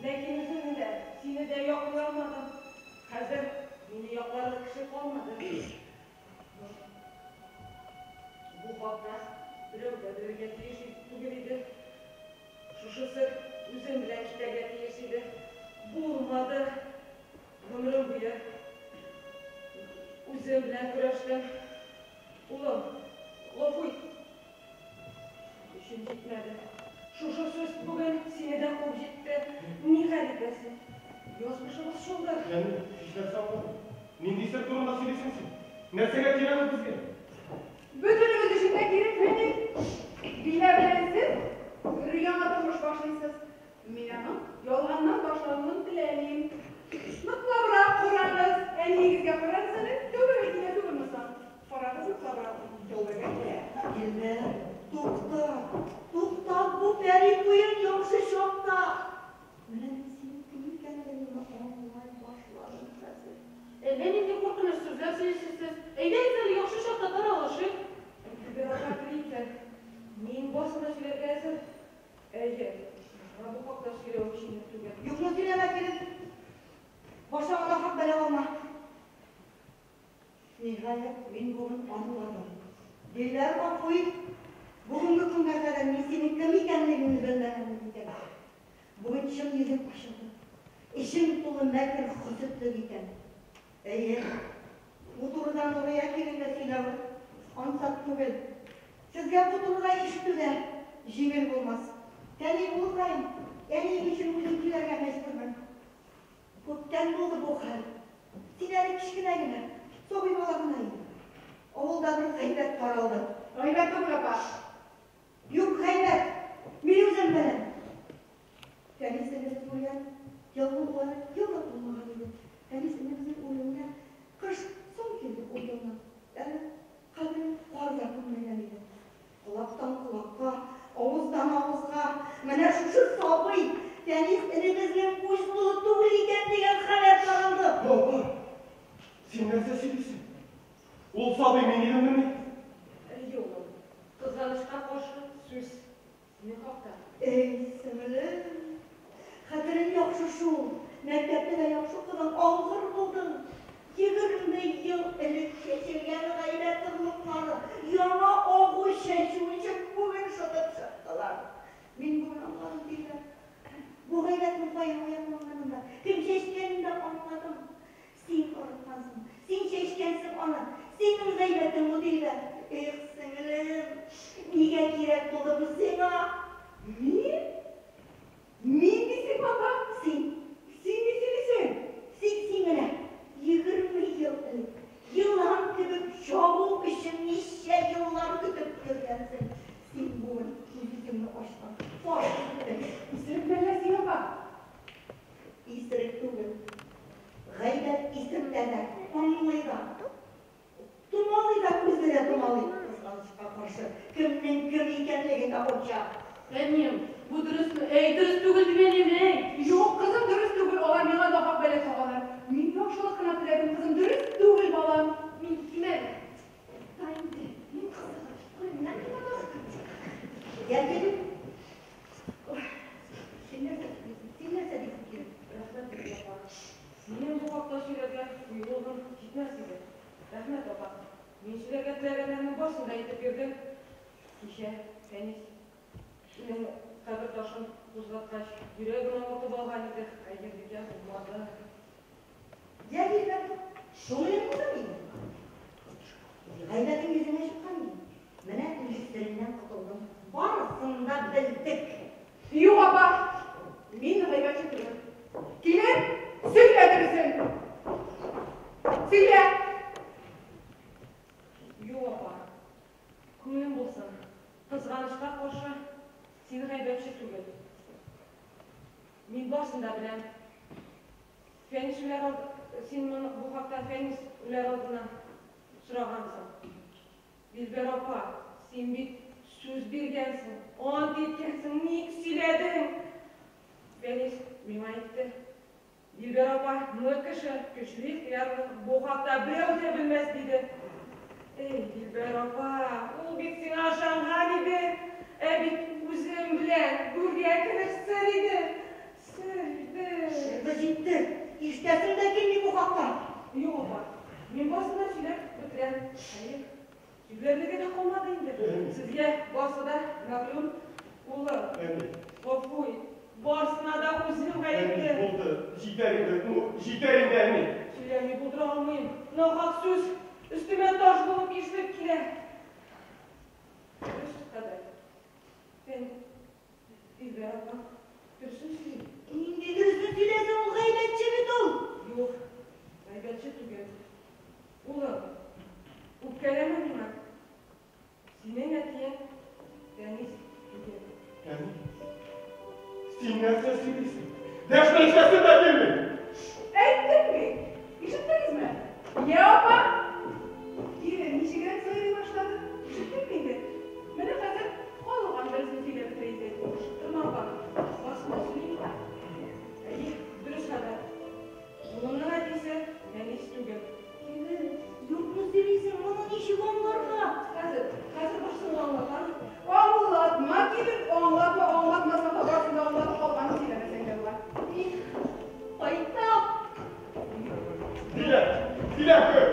Ләкин үземне дә, сине дә яклый алмадым. Хәзер мине якларлык кеше калмады. Бу хакта берәү дә белергә тиеш түгел иде. Шушы сер үзем белән китәргә тиеш иде. Булмады. Гомерем буе үзем белән көрәштем. Улым, гафу ит. Көчем җитмәде. Шушы сүз бүген сине дә куып җитте. Ни хәл итәсең? Язмышыбыз шулдыр. Әни, һич нәрсә аңламыйм. Нинди сер турында сөйлисең син? Нәрсәгә кирәк ул безгә? Бөтенебез өчен дә кирәк, Фәнил. Дилә белән сез өр-яңа тормыш башлыйсыз. Мин аның ялганнан башлануын теләмим. Ныклабрак карагыз, әниегезгә карагыз әле, тәүбәгә килә түгелме соң? Карагыз ныклабрак, тәүбәгә килә. Дилбәр, тукта, туктат бу пәри туен яхшы чакта. Менә мин синең кем икәнлегеңне аңлый башладым хәзер. Әллә нинди куркыныч сүзләр сөйлисез сез. Әйдәгез әле яхшы чакта таралышыйк. Дилбәр апа тели икән. Мин барысын да сөйләргә әзер. Әйе, миңа бу хакта сөйләвем җиңел түгел. Юкны сөйләмә, килен. Башыңа нахак бәла алма. Ниһаять, мин бүген аңладым. Дилбәр, гафу ит. Бүгенге көнгә кадәр мин синең кем икәнлегеңне белмәгәнмен икән. Бүген чын йөзең ачылды. Эчең тулы мәкер, хөсетлек икән. Әйе, бу турыда Нурия киленгә сөйләве ансат түгел. Сезгә бу турыда ишетү дә җиңел булмас. Фәнил улыкаем, әниең өчен үзем сөйләргә мәҗбүрмен. Күптән булды бу хәл. Син әле кечкенә генә, сабый бала гына идең. Авылда бер гайбәт таралды. Гайбәт түгел, апа. Юк, гайбәт. Мин үзем беләм. Фәнис энебез үлгән елны ул әле ел да тулмаган иде. Фәнис энебезнең үлеменә кыш соң килде ул елны. Әле каберен кар да күммәгән иде. Колактан колакка, авыздан авызга менә шушы сабый Фәнис энебезнең үз улы түгел икән дигән хәбәр таралды. Апа, син нәрсә сөйлисең? Ул сабый мин идеммени? Әйе, улым. Кызганычка каршы сүз синең хакта. Эй, сеңелем, хәтерең яхшы шул. Мәктәптә дә яхшы укыдың, алгыр булдың. 20 ел элек чәчелгән гайбәт орлыклары яңа агу чәчү өчен бүген шытып чыктылар. Мин бүген аңладым, Дилбәр. Бу гайбәтнең каян уянганын да, кем чәчкәнен дә аңладым. Син арыткансың, син чәчкәнсең аны. Синең гайбәтең бу, Дилбәр. Эх, сеңелем, нигә кирәк булды бу сиңа? кая борча. Әнием, бу дөресме? Әй, дөрес түгел дип әнием, әй. Юк, кызым, дөрес түгел. Алар миңа нахак бәла тагалар. Мин яхшылык кына теләдем, кызым, дөрес түгел, балам. Мин килмәдем. Та инде, мин кызыгы. Күңелемнән генә барып. Я килеп. Син нәрсә дисең? Син нәрсә дисең, килен? Рәхмәт, апа. Минем бу хакта сөйләргә кыюлыгым җитмәс иде. Рәхмәт, апа. Мин сөйләргә теләгәннәрнең барысын да әйтеп бирдем. Кичә Фәнис минем кабер ташын кузгаткач, йөрәгем авыртып алган иде. Хәерлегә булмады. Я Дилбәр, шуның булды инде. Гайбәтең йөзеңә чыккан инде. Менә инде сереңнән котылдың. Барысын да белдек. Юк, апа, мин гайбәтче түгел. Килен, сөйлә дөресен. Сөйлә. Юк, апа. Күңелең булсын. Кызганычка каршы, син гайбәтче түгел. Мин барысын да беләм. Фәнис үләр алды, син моны бу хакта Фәнис үләр алдыннан сорагансың. Дилбәр апа, син бит сүз биргәнсең, ант иткәнсең, ник сөйләдең? Фәнис миңа әйтте. Дилбәр апа, нык кеше, көчле ихтыярлы, бу хакта берәү дә белмәс, диде. Эй, Дилбәр апа, ул бит сиңа ышанган иде. Ә бит үзем белән гүргә керер сер иде. Сер иде. Чыгы җитте. Ишетәсең дә килми бу хакта. Юк, апа, мин барысын да сөйләп бетерәм. Хәер, сөйләрлеге дә калмады инде. Сезгә барысы да мәгълүм. Улым, гафу ит. Барысына да үзем гаепле. Булды, җитәр инде, ну, җитәр инде, әни. Сөйләми булдыра алмыйм. Нахак сүз өстемә таш булып ишелеп килә. Дөрес хәбәр. Фән, Дилбәр апа, дөресен сөйли. Нинди дөресен сөйләсен, ул гайбәтче бит ул. Юк, гайбәтче түгел. Улым, үпкәләмә миңа. Синең әтиең Фәнис түгел. Әни, син нәрсә сөйлисең? Дәшмә, ишетәсең дә килми. Әйттем бит. Ишеттегезме? Я, апа. Килен ничегрәк сайрый башлады? Ишеттеңме инде? Менә хәзер калган дөресен сөйләп бетерә инде. Ашыктырма, апа. Барысын да сөйлим. Әйе, дөрес хәбәр. Улымның әтисе Фәнис түгел. Килен, юкны сөйлисең, моны ничек аңларга? Хәзер, хәзер барысын да аңлатам. Аңлатма, килен, аңлатма, аңлатмасаң да барысын да аңлатып калганын сөйләмәсәң дә була. Мин кайтам. Дилә, Дилә, көт.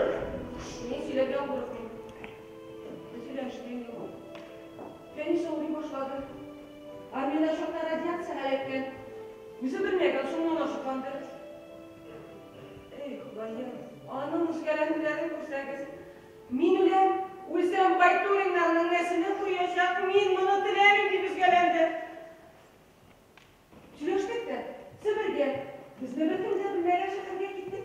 Мин сөйләргә курыкмыйм. Сөйләшкән юк. Фәнис авырый башлады. Армиядә чакта радиация эләккән. Үзе белмәгән, шуннан ашыккандыр. Эй, Ходаем, аның үзгәрәнүләрен күрсәгез. Мин үләм, үлсәм Байтуриннарның нәселе корыячак, мин моны теләмим, дип өзгәләнде. Сөйләштек тә, Себергә, безне беркем дә белмәгән шәһәргә киттек.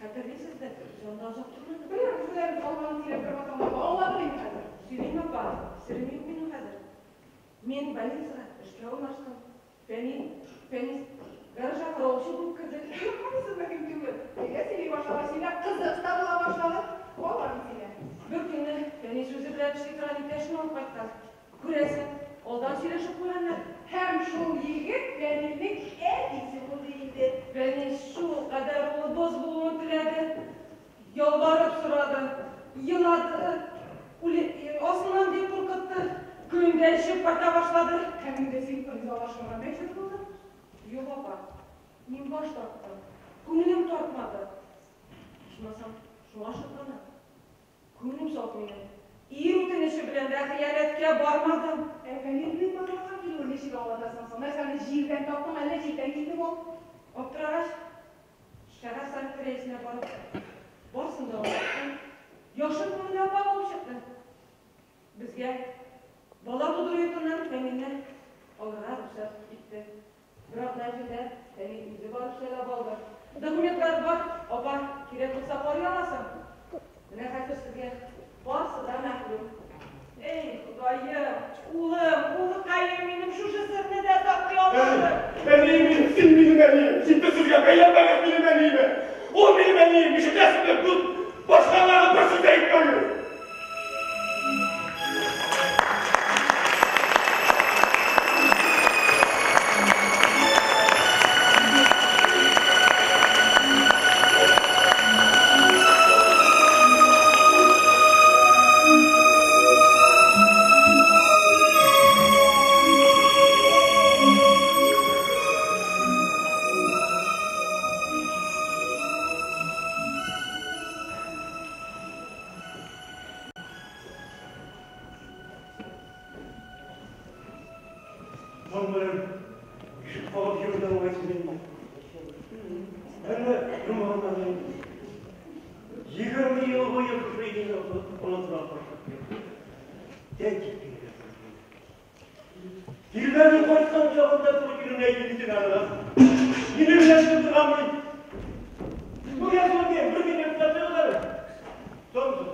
Хәтерлисездер, без анда озак тормадык. Беләбез, беләбез, калганын сөйләп тормасаң да була. Аңладык инде хәзер. Сөйлим, апа, серем юк минем хәзер. Мин больницага эшкә урнаштым. Фәнил, Фәнис гаражга каравылчы булып керде. Юк, монысы мөһим түгел. Әйдә, сөйли башлагач, сөйлә, кызык та була башлады. Калганын сөйлә. Бер көнне Фәнис үзе белән эшли торган иптәшен алып кайткан. Күрәсең, алдан сөйләшеп куйганнар. Һәм шул егет Фәнилнең әтисе булды инде. Фәнис шул кадәр улыбыз булуын теләде. Ялварып сорады, елады, үле, асыннан дип куркытты. Көн дә эчеп кайта башлады. Һәм инде син ризалашырга мәҗбүр булдың. Юк, апа, мин баш тарттым. Күңелем тартмады. Ичмасам, шуңа шатланам. Күңелем саф минем. Ир үтенече белән дә хыянәткә бармадым. Ә Фәнилнең барлыкка килүен ничек аңлатасың соң? Нәрсә, аны җирдән таптың, әллә җирдән килдеме ул? Аптырагач, шәһәр советы рәисенә барып, барысын да аңлаттым. Яхшы күңелле апа булып чыкты. Безгә бала тудыру йортыннан Фәнилне алырга рөхсәт итте. Бер атна эчендә Фәнил үзе барып сайлап алды. Документлар бар, апа, кирәк булса карый аласың. Менә хәзер сезгә барысы да мәгълүм. Эй, Ходаем, улым, улыкаем минем шушы серне дә саклый алмадым. Әнием минем, син минем әнием, җитте сүзгә бәйләнмәгез минем әниемә. Ул минем әнием, ишетәсеңме? Бу башкаларны бер сүз дә әйтмәгез. Таң белән ишек кагып йөрүдән уңайсыз инде. Әллә йомгагыннан инде. 20 ел буе шушы өйне онытырга тырышып йөрдем. Тәки килергә туры килде. Тирмәнең кайткан чагында туры килүне әйтеп итеп аны. Мине белән тотырганмын. Бу яшьләргә бер генә китап әле. Соңсыз.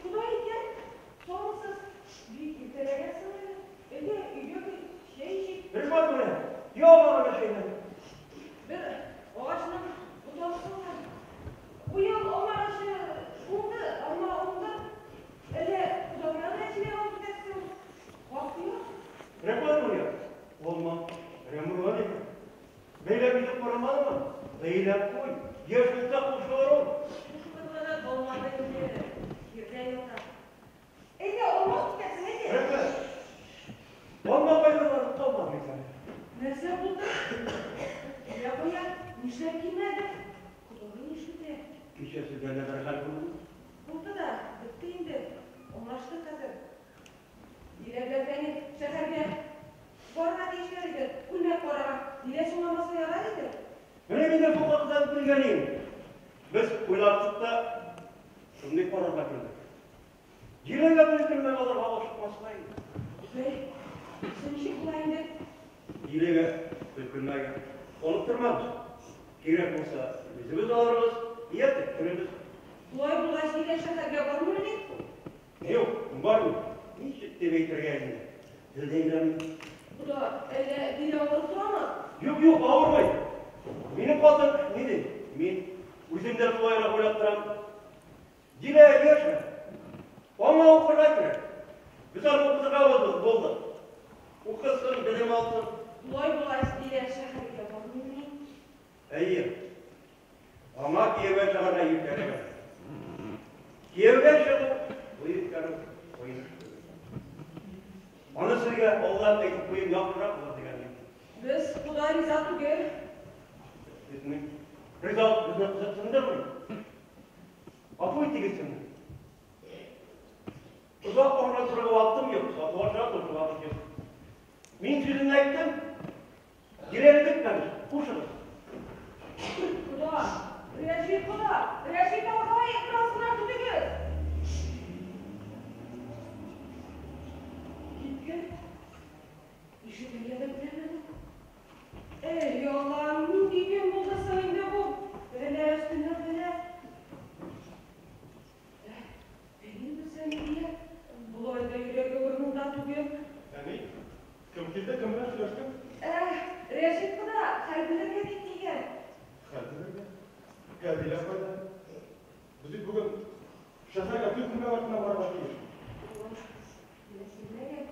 Куда икән? Соңсыз. Бик иртәләгәнсең әле. Әйдә, өйгә кер, чәй эчик. Рәхмәт менә. Яма чәйне. Бер агачның ботагы сынган. Быел алма агачы уңды, алма уңды. Әллә кодагына да чиләк алып китәсең? Хак юк. Рәхмәт менә. Алма. Рәмурган икән. Бәйләп итеп карамадымы? Бәйләп куй. Яшь булса кушылыр ул. Шушы кызга булмады инде. Җирдә ята. Әйдә, алма алып китәсең, әйдә. Рәхмәт. Алма кайгылары калмады икән. Нәрсә булды? Килә куя, нишләп килмәде? Кодагый нишләде? Кичә сездә дә бер хәл булды. Булды да, бетте инде. Аңлаштык хәзер. Дилә белән Фәнил шәһәргә барырга тиешләр иде. Күлмәк карарга. Дилә соңламаса ярар иде. Менә мин дә шул хакта белгән идем. Без уйлаштык та шундый карарга килдек. Диләгә бер күлмәк алырга ашыкмаска иде. Бәй, син ничек була инде? Диләгә бер күлмәк алып тормабыз. Кирәк булса, үзебез алырбыз, я тектерербез. Болай булгач, Дилә шәһәргә бармыймыни? Юк, бармый. Ничек дип әйтергә инде? Телдә әйләнми. Кода, әллә Дилә авырып торамы? Юк, юк, авырмый. Минем хатын ни ди? Мин үзем дә шулайрак уйлап торам. Дилә яшь. Аңа укырга кирәк. Без аны укытырга булдык. Укысын, белем алсын. Болай булгач, Дилә шәһәргә бармыймыни? Әйе. Аңа кияүгә чыгарга иртәрәк. Кияүгә чыгу бу үткәрү уен эш түгел. Аны сезгә алдан әйтеп куюым яхшырак булыр дигән идем. Без кода риза түгел. Сезнең ризалык безне кызыксындырмый. Гафу итегез мине. Озак арада торырга вакытым юк, сатулаша торырга вакыт юк. Мин сүземне әйттем. Диләне көтмәгез, хушыгыз. Кода, Рәшит кода, Рәшит агай, бераз гына көтегез. Киткән. Ишетергә дә теләмәде. Эй, Аллам, нинди көн булды соң инде бу? Бәла өстенә бәла. Әни белсә ни дияр? Болай да йөрәге урынында түгел. Әни, кем килде, кем белән сөйләштең? Рәшит кода, хәл белергә дип килгән. Хәл белергә? Ә Дилә кайда? Без бит бүген шәһәргә туй күлмәк артыннан барырга тиеш. Улым, Дилә килмәгән.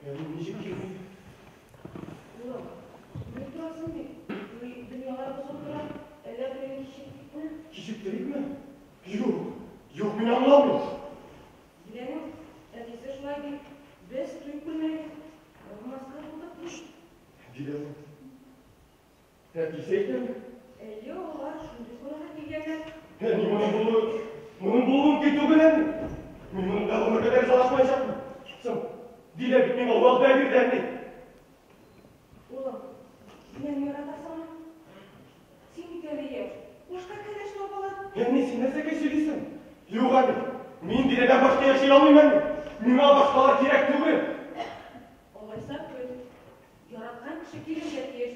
Әни, ничек килми? Улым, белеп торасың бит, туй дөньялар бозылып тора. Әллә туйны кичектерикме? Кичектерикме? Юк, юк, мин аңламыйм. Диләнең әтисе шулай ди. Без туй күлмәге алмаска булдык ди. Диләнең әтисе әйтәме? Әйе, алар шундый карарга килгәннәр. Әни, моның булуы, моның булуы мөмкин түгел, әни. Мин моның белән гомергә дә ризалашмаячакмын. Соң, Дилә бит миңа вәгъдә бирде, әни. Улым, Диләне яратасыңмы? Син бит әле яшь, башка кәләш табылыр. Әни, син нәрсәгә сөйлисең? Юк, әни, мин Диләдән башка яши алмыйм, әни. Миңа башкалар кирәк түгел. Алайса көт. Яраткан кеше килергә тиеш.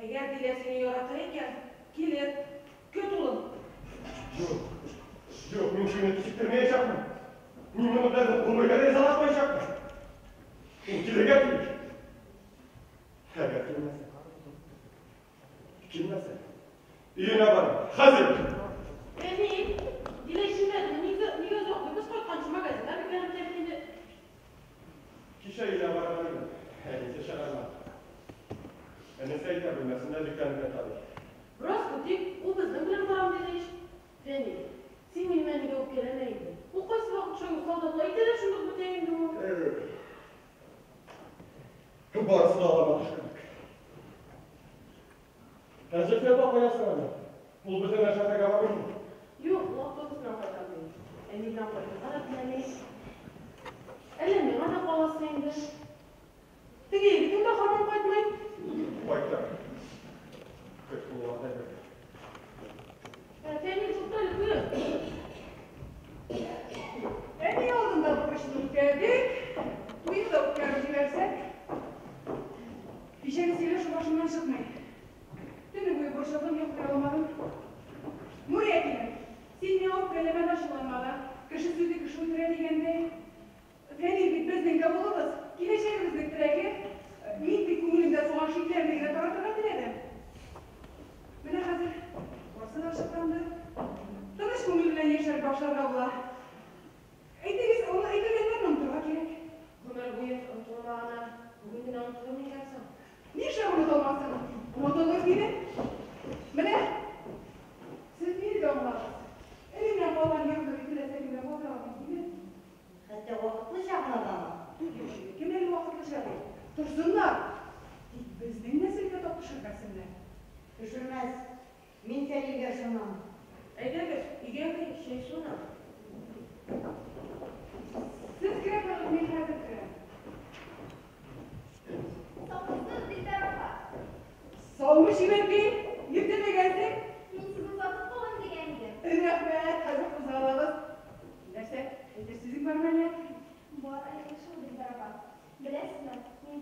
Әгәр Дилә сине ярата икән, килер. Көт, улым. Юк, юк, мин шуны кичектермәячәкмен. Мин моның белән гомергә дә ризалашмаячакмын. Ул килергә тиеш. Әгәр килмәсә, килмәсә, өенә барам. Хәзер. Әни, Дилә килмәдеме? Нигә, нигә озаклый? Без кайтканчы магазинда бикләнеп тә инде. Кичә өенә барган идем. Әнисе чыгармады. Энесе әйтә, бүлмәсендә бикләнеп ята ди. Бераз көтик, ул безнең белән барам диде ич. Фәнил, син минем әнигә үпкәләмә инде. Ул кайсы вакыт шулай усал да була, әйтә дә шундук бетә инде ул. Барысы да алама төшкәнлек. Ә Зөлфия апа кая соң әле? Ул безнең белән шәһәргә бармыймы? Юк, ул автобус белән кайтам ди. Әни белән кайтырга да теләми. Әллә миңа да каласы инде.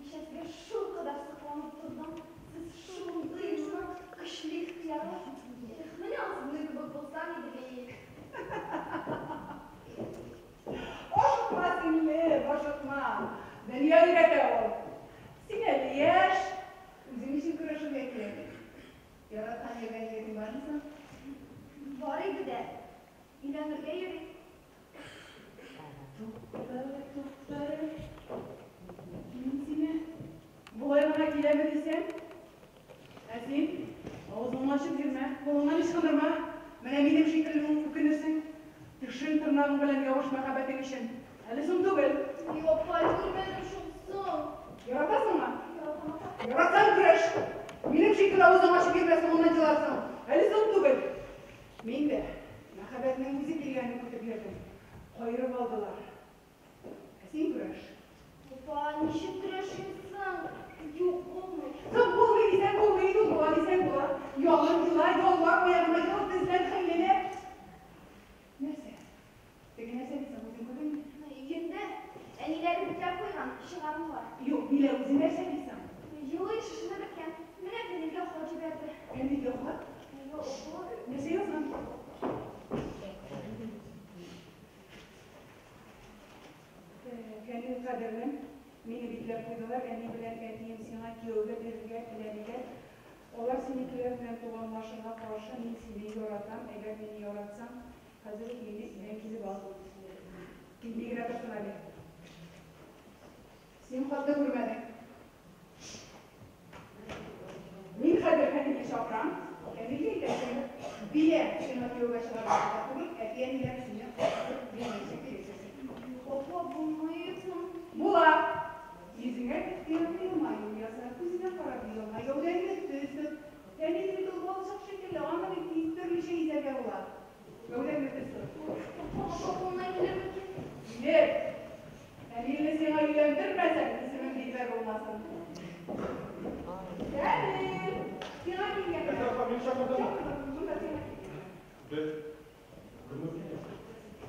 Мин кичә сезгә шулкадәр сокланып тордым. Сез шундый нык, көчле ихтыярлы. Эх, менә ул сезнең кебек булсам иде бит. Ашыкма, сеңлем, ашыкма. Дөнья өйрәтә ул. Син әле яшь, үзең өчен көрәшергә кирәк. Яраткан йөргән егетең бармы соң? Бар иде дә, өйләнергә йөри. Туктале, туктале. Мин сине болай гына киләме дисәм? Ә син авызыңны ачып йөрмә, кулыңнан ычкындырма. Менә минем шикелле үк үкенерсең. Тешең тырнагың белән ябыш мәхәббәтең өчен. Әле соң түгел. Юк, апа, өлгермәдем шул, соң. Яратасыңмы? Яратам, апа. Яратсаң көрәш. Минем шикелле авызың ачып йөрмә, соңыннан еларсың. Әле соң түгел. Мин дә мәхәббәтнең үзе килгәнен көтеп йөрдем. Каерып алдылар. Ә син көрәш. Апа, ничек көрәшим соң? Юк, булмый. Соң булмый дисәң булмый, инде була дисәң була. Ялын ела, ялвар, аягына егыл, тезлән, хәйләлә. Нәрсә? Теге нәрсә дисәң, үзең күрдеңме? Өендә әниләре бикләп куйган, чыгармыйлар. Юк, Дилә үзе нәрсә дисең? Елый, шешенеп беткән. Менә Фәнилгә хат җибәрде. Фәнилгә хат? Әйе, апа. Нәрсә язган? Фәнил кадерлем, мине бикләп куйдылар, әни белән әтием сиңа кияүгә бирергә теләмиләр. Алар синекеләр белән туганлашырга каршы, мин сине яратам, әгәр мине яратсаң, хәзер үк мине өйдән килеп ал. Килми генә торсын әле. Син хатны күрмәдең. Мин хәзер Фәнилне чакырам. Фәнилгә әйтәсең, Дилә сиңа кияүгә чыгарга риза түгел, әти-әниләр сине кайтарып бирмәячәк дип әйтәсең. Апа, булмый соң. Була. Йөзеңә ихтыярлы елмаю яса, күзенә карап елмай, гәүдәңне төз тот. Фәнил бит ул балчык шикелле, аны бит тиз төрлечә изәргә була. Гәүдәңне төз тот. Апа, апа, кулыннан килер микән? Килер. Фәнилне сиңа өйләндермәсәм, исемем Дилбәр булмасын. Фәнил! Сиңа килгәннәр. Нәрсә, апа, мине чакырдыңмы? Чакырдым, монда сиңа килгәннәр. Бер. Гөлнур килә.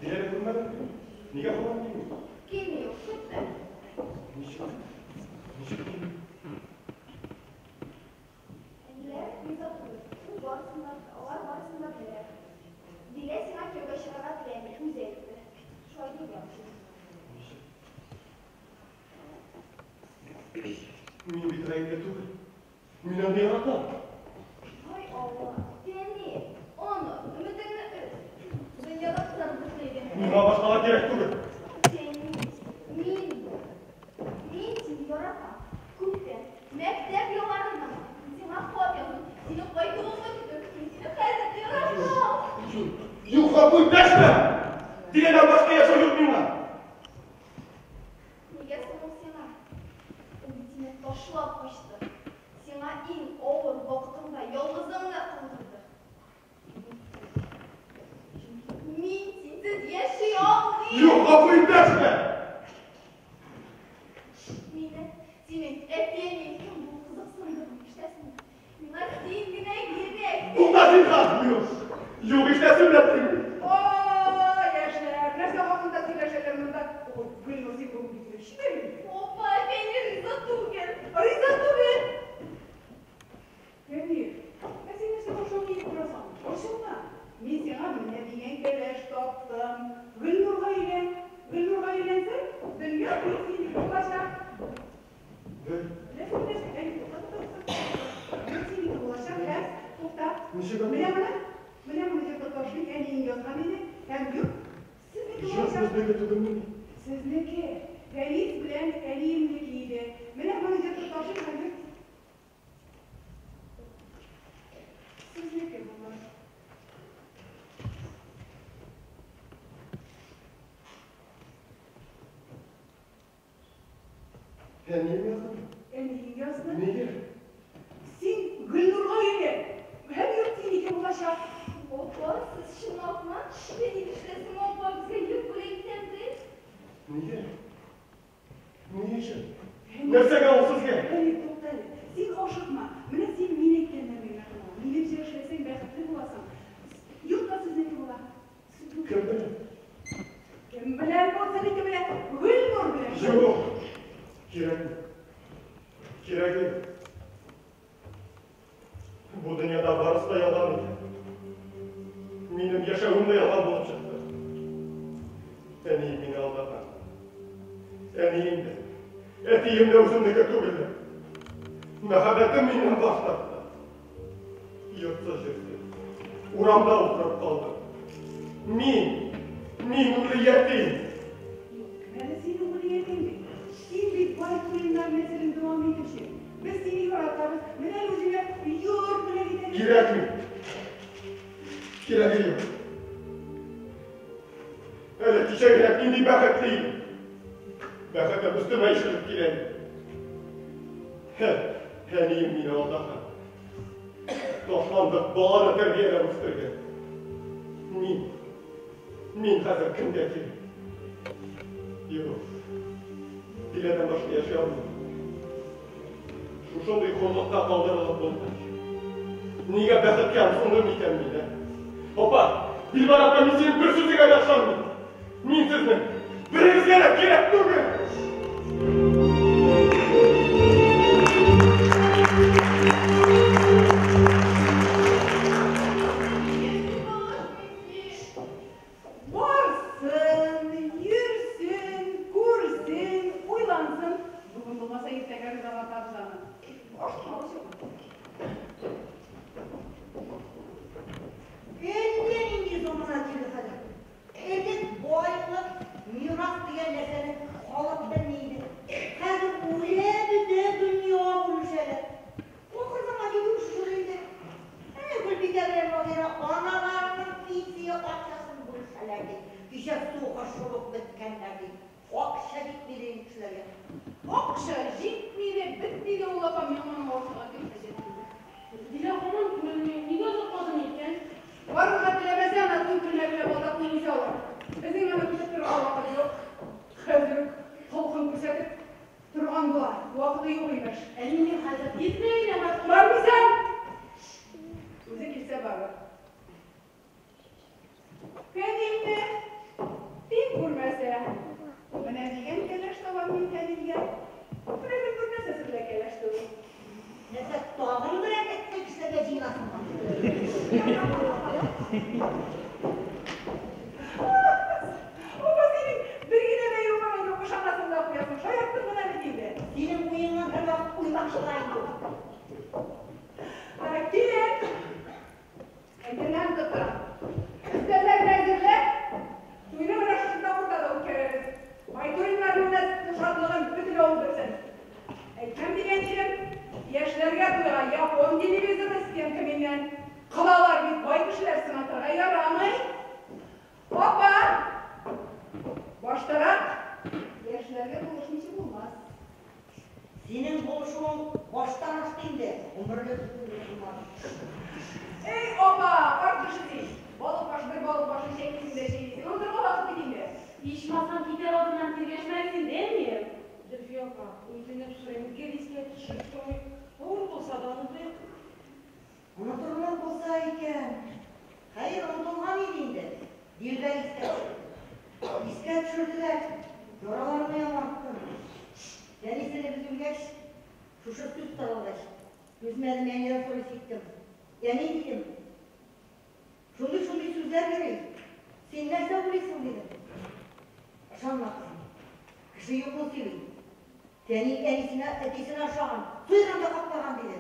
Диләне күрмәдеңме? Нигә һаман килми? Килми ул, көтмә. Ничек? Ничек килми? Әниләр риза түгел. Ул барысын да, алар барысын да беләләр. Дилә сиңа кияүгә чыгарга теләми, үзе әйтте. Шулай дип язды. Ничек? Мин бит гаепле түгел. Мин аны яратам. Ай Алла, Фәнил, оныт, өметеңне өз. Дөньяда кызлар бөтенләй Миңа башкалар кирәк түгел. Фәнил, мин мин сине яратам. Күптән, мәктәп елларыннан мин сиңа хат яздым. Синең кайтуыңны көтеп, мин сине хәзер дә яратам. Юк, гафу ит, дәшмә! Диләдән башка яшәү юк миңа. Нигә соң ул сиңа? Ул бит сине ташлап качты. Сиңа иң авыр вакытыңда ялгызыңны калдырды. Мин синсез яши алмыйм. Юк, гафу ит, дәшмә! Мине, синең әти-әниең кем булу кызыксындырмый, ишетәсеңме? Миңа син генә кирәк. Тукта зинһар, юк. Юк, ишетәсем дә килми. О, яшьләр, нәрсә хакында сөйләшәләр монда? Ой, Гөлнур, син бүген бик чибәр идең. Опа, Фәнил риза түгел. Риза түгел. Фәнил, ә син нәрсә башың киеп торасың? Борчылма. Мин сиңа менә дигән кәләш таптым. Гөлнурга өйлән. Гөлнурга өйләнсәң, дөнья буе синеке булачак. Бер. Беләсеңме нәрсә? Әни, тукта, тукта, тукта. Йорт синеке булачак һәм тукта. Ничек аны? Менә моны, менә моны җыртып ташлыйк, әниең язган иде. Һәм йорт сезнеке Йорт булачак. безнеке түгелмени? Сезнеке. Фәнис белән әниемнеке иде. Менә моны җыртып ташлыйк һәм йорт сезнеке булыр. Әнием язды. Әниең язды. Нигә? Син Гөлнурга өйлән. Һәм йорт синеке булачак. Апа, сез чынлапмы? Фәнил нишләсен, апа, безгә йорт бүләк итәм ди. Нигә? Ни өчен? Фәнил, Нәрсәгә ул сезгә? Фәнил, тукта әле. Син ашыкма. Менә син мин әйткәннәрне генә тыңла. Минемчә эшләсәң бәхетле буласың. Йорт та сезнеке була. Кем белән? Кем белән булсын, ике белән. Гөлнур белән. Юк. Кирәкми. Кирәге юк. Бу дөньяда барысы да ялган икән. Минем яшәвем дә ялган булып чыкты. Әнием мине алдаган. Әнием дә, әтием дә үземнеке түгелләр. Мәхәббәтем миннән баш тартты. Йортсыз-җирсез, урамда утырып калдым. Мин, мин үле ятим. Юк, әле син үле ятим бит. Син бит Байтуриннар нәселен дәвам итүче. Без сине яратабыз. Менә үзеңә йорт бүләк итәбез. Кирәкми. Кирәге юк. Әле кичә генә нинди бәхетле идем. Бәхетем өстемә ишелеп килә иде. Әнием мине алдаган. Ташландык баланы тәрбияләп үстергән. Мин хәзер кемгә кирәк? Юк. Диләдән башка яши алмыйм. Шушындый хурлыкта калдырылып булмый. Нигә бәхеткә ымсындым икән мин, ә? Апа, Дилбәр апа, мин синең бер сүзеңә дә ышанмыйм. Мин сезнең берегезгә дә кирәк түгел. Барсын, йөрсен, күрсен, уйлансын. Бүген булмаса иртәгә ризалатабыз аны. Ашыкмагыз юк. Әллә нинди замана килде хәзер. Элек байлык, мирас дигән нәрсәне халык белми иде. Хәзер үлә бетә дөнья бүлешәләр. Ахыр заман диде шул инде. Әнә Гөлбикә белән Вазира аналарының пенсия акчасын бүлешәләр ди. Кичә сугышып ук беткәннәр ди. Акча җитми ди кешеләргә. Акча җитми дә, бетми дә ул апам яман авыртырга бик хаҗәт инде. Дилә һаман күренми, нигә озакладың икән? Барырга теләмәсә, ана туй көннәренә балдакны үзе алыр. Безнең аны көтеп торырга вакыт юк. Хәзер үк холкын күрсәтеп торган була. Вакыты юк имеш. Әле мин хәзер китмә генә барып. Бармыйсың! Үзе килсә барыр. Фәнилне тиң күрмәсә, менә дигән кәләш табам мин Фәнилгә. Берәр бер нәрсәсе белән кәләш түгел. Нәрсә, тагын берәр этлек эшләргә җыенасыңмы? Апа, синең бер генә дә югың юк, ышанасың да куясың. Шаярттың гына бит инде. Синең уеңнан һәрвакыт уймак чыга инде ул. Килен! Әйтемнән тоттырам. Өстәлләрне әзерләп, туйны менә шушында уртада үткәрәбез. Байтуриннарның да шатлыгын бөтен авыл белсен. Әйтәм дигән ирем, яшьләргә туйга япон телевизоры стенка миннән. Кылалар бит бай кешеләр сынатырга ярамый. Апа! Баштарак яшьләргә булышмыйча булмас. Синең булышуың баштан ашты инде. Гомерлек булмады. Эй, апа, карт кеше син. Балык баш бер балык башы чәйнисең дә чәйнисең. Онытырга вакыт бит инде. Ичмасам китәр алдыннан тиргәшмәгез инде, әнием. Зөлфия апа, үтенеп сорыйм, гел искә төшереп тормыйк. Авыр булса да онытыйк. Онытырлык булса икән. Хәер, онытылган иде инде. Дилбәр искә төшерде. Искә төшерделәр. Яраларны яңартты. Әнисене без үлгәч, шушы сүз таралгач, түзмәдем, әнидән сорый киттем. Әни дидем. Шундый-шундый сүзләр йөри. Син нәрсә уйлыйсың дидем. Ышанма кызым. Кеше юкны сөйли. Фәнил әнисенә, әтисенә ошаган, туйган да капмаган диде.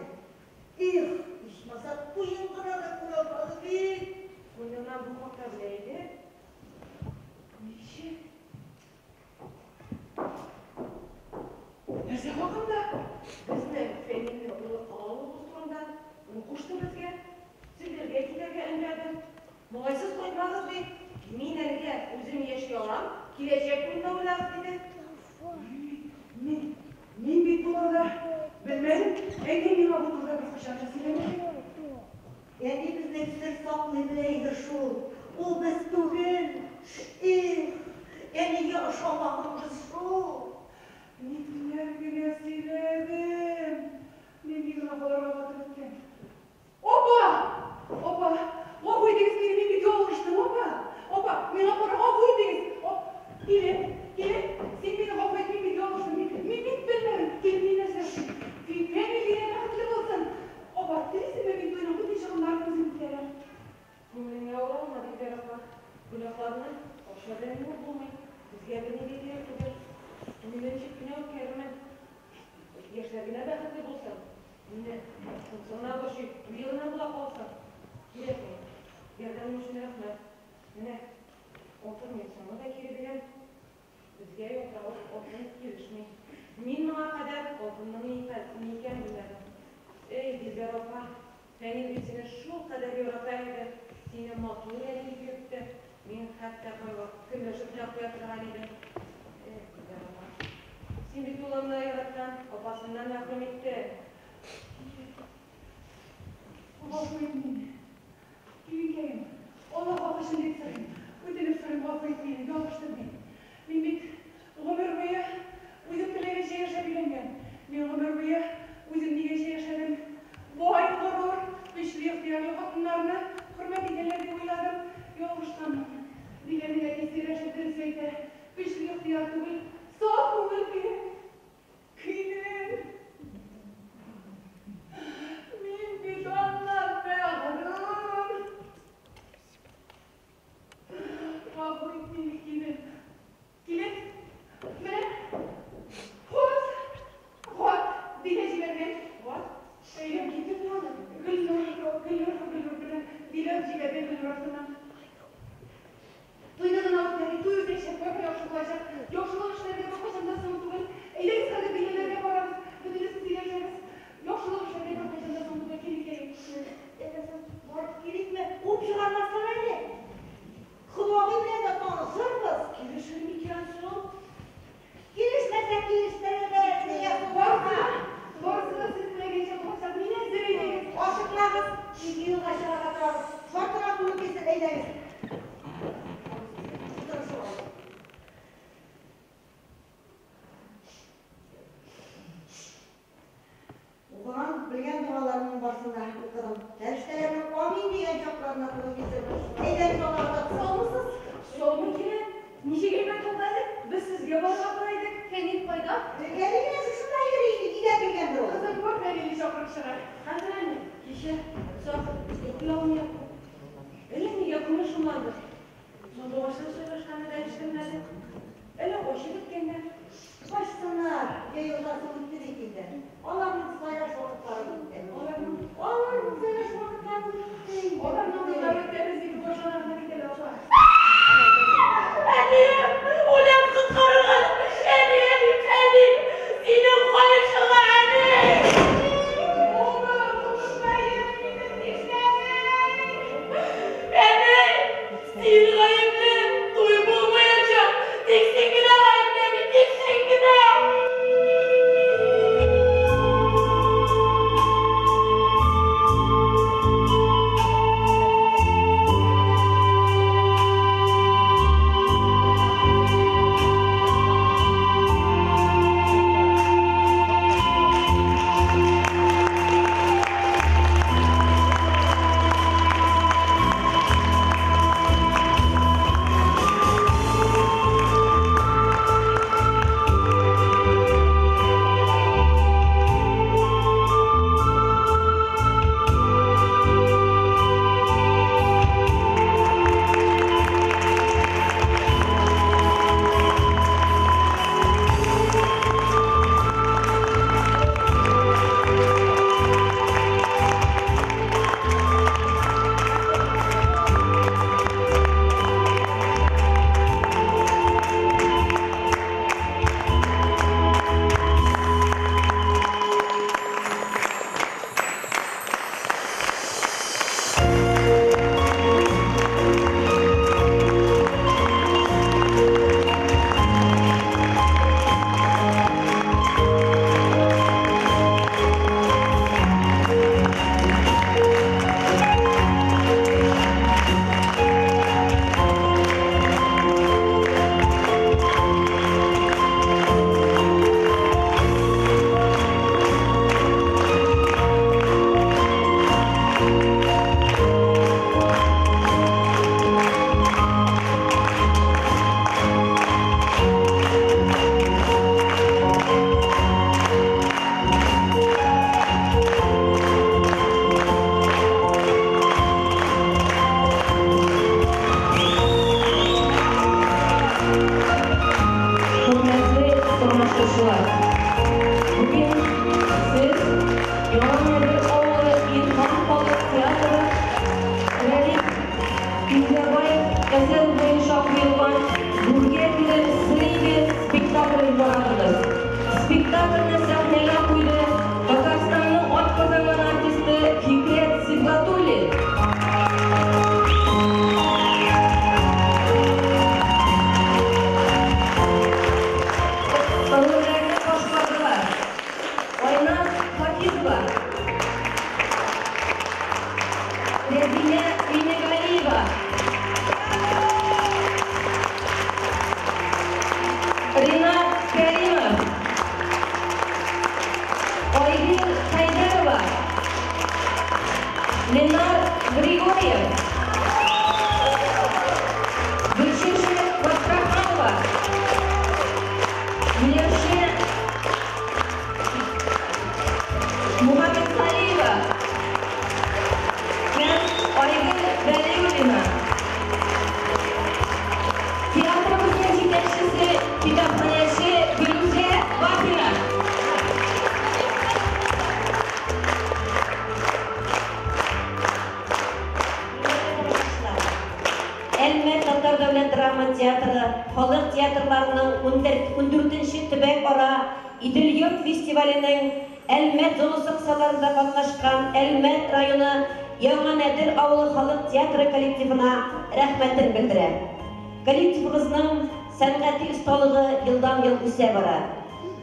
Их, ичмаса туен гына да күрә алмады бит. Куеннан бу хакта белә иде. Ничек? Нәрсә хакында? Безнең Фәнилне улы алуыбыз турында ул кушты безгә. Себергә китәргә өндәде. Малайсыз кайтмагыз ди. Мин әлегә үзем яши алам, киләчәк турында уйлагыз диде. Мин бит бу турыда белмәдем. Әни миңа бу турыда беркайчан да сөйләмәде. Әни безнең сер саклый белә иде шул. Ул без түгел. Их, әнигә ошамаганбыз шул. Никләр генә сөйләдем. Нинди гөнаһларга батып беткән. Опа! Опа! Гафу итегез мине, мин бит ялгыштым, опа! Опа, миңа кара, гафу итегез. Оп, килен, килен, син мине гафу ит, мин бит ялгыштым. Мин бит белмәдем. Килен, мин нәрсә? Кешеләр генә бәхетле булсын. Мине шунысы гына борчый, туе гына була калсын. Кирәкми. Ярдәмең өчен рәхмәт. Менә алтын муенсаңны да кире бирәм. Безгә ялтыравык алтын килешми. Мин моңа кадәр алтынның ни икәнен белмәдем. Эй, Дилбәр апа, Фәнил бит сине шулкадәр ярата иде, сине матур әни дип йөртте. Мин хәтта кайвакыт көнләшеп тә куя торган идем. Эх, Дилбәр апа, син бит улыңны яраткан апасыннан мәхрүм иттең. Гафу ит мине. Киленкәем, Алла хакы өчен дип сорыйм. Үтенеп сорыйм, гафу ит мине, ялгыштым мин. Мин бит гомер буе үзем теләгәнчә яшәп өйрәнгән. Мин гомер буе үзем дигәнчә яшәдем. Бай, горур, көчле ихтыярлы хатыннарны хөрмәт итәләр дип уйладым. Ялгышканмын. Диләнең әтисе Рәшит дөрес әйтә, көчле ихтыяр түгел, саф күңел кирәк. Килен! Мин бит аннан мәхрүм. Гафу ит мине, килен. Килен, менә, хат, хат, Дилә җибәргән. Хат? Әйдә, китеп аны. Гөлнур, Гөлнур, Гөлнур белән Дилә җибәргән Гөлнур артыннан. Туйны гына үткәрик, туй үтәчәк, барыбер яхшы булачак. Яхшылык эшләргә беркайчан да соң түгел. Әйдәгез хәзер Диләләргә барабыз, бөтенесен сөйләшәбез. Яхшылык эшләргә беркайчан да соң түгел, киленкәем. Әйдә соң, барып киликме? Куып чыгармаслар әле. Кодагый белән дә танышырбыз. Килешер микән соң? Килешмәсә килештерербез, нигә Барысы сугарга? да, барысы да сез теләгәнчә булачак. Мин әзер, әйдәгез. Ашыкмагыз, ике юлга чыгарга торабыз. Шартына туры килсен, әйдәгез. Утырышып алыйк. Укыган, белгән догаларымның барысын да укыдым. Фәрештәләрнең амин дигән чакларына туры килсен. Әйдәгез, Аллага тапшырыйк. Саумысыз? Саумы, килен? Ничек әйбәт булды әле? Без сезгә барырга тора идек. Фәнил кайда? Әле генә шушында йөри иде, нидә белгәндер ул. Кызым, бар, Фәнилне чакырып чыгар. Хәзер әни, кичә озак йоклый алмый яттым. Әллә нигә күңел шомланды. Сандугачлар сайрашканы да ишетелмәде. Әллә ачы беткәннәр. Качсыннар, җәй уртасы үтте бит инде. Аларның сайраш вакытлары үтте. Аларның, аларның сайраш вакытлары үтте инде. Аларның туйлары үтәбез дип башлана гына бит әле, апа. Әнием, үләм коткарыгыз! Әнием, әни, синең карышыңа, әни! Улым, улыкаем, минем нишләдең? Әни, Ленар Григорьев, Гөлчәчәк Фәсраханова, Миләүшә Мухаммедгалиева һәм Айгөл Вәлиуллина. Театрыбызның җитәкчесе, китапханәче Фирүзә Вафина. Әлмәт татар дәүләт драма театры халык театрларының 14нче төбәк-ара Идел-йорт фестиваленең Әлмәт зонасы кысаларында катнашкан Әлмәт районы Яңа Нәдер авылы халык театры коллективына рәхмәтен белдерә. Коллективыгызның сәнгати осталыгы елдан-ел үсә бара.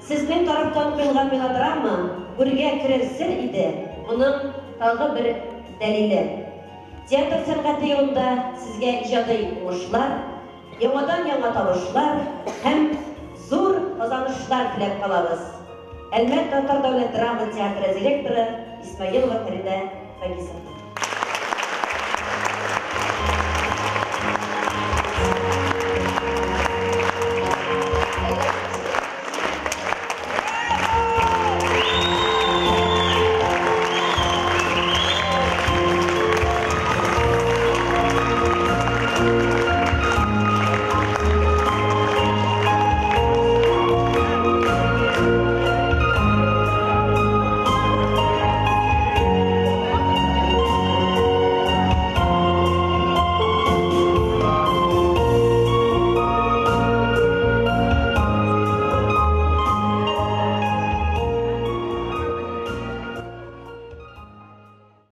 Сезнең тарафтан куелган мелодрама Гүргә керер сер иде, моның тагы бер дәлиле. Театр сәнгате юлында сезгә иҗади уңышлар, яңадан-яңа табышлар һәм зур казанышлар теләп калабыз. Әлмәт татар дәүләт драма театры директоры Исмаилова Фәридә Фагисовна.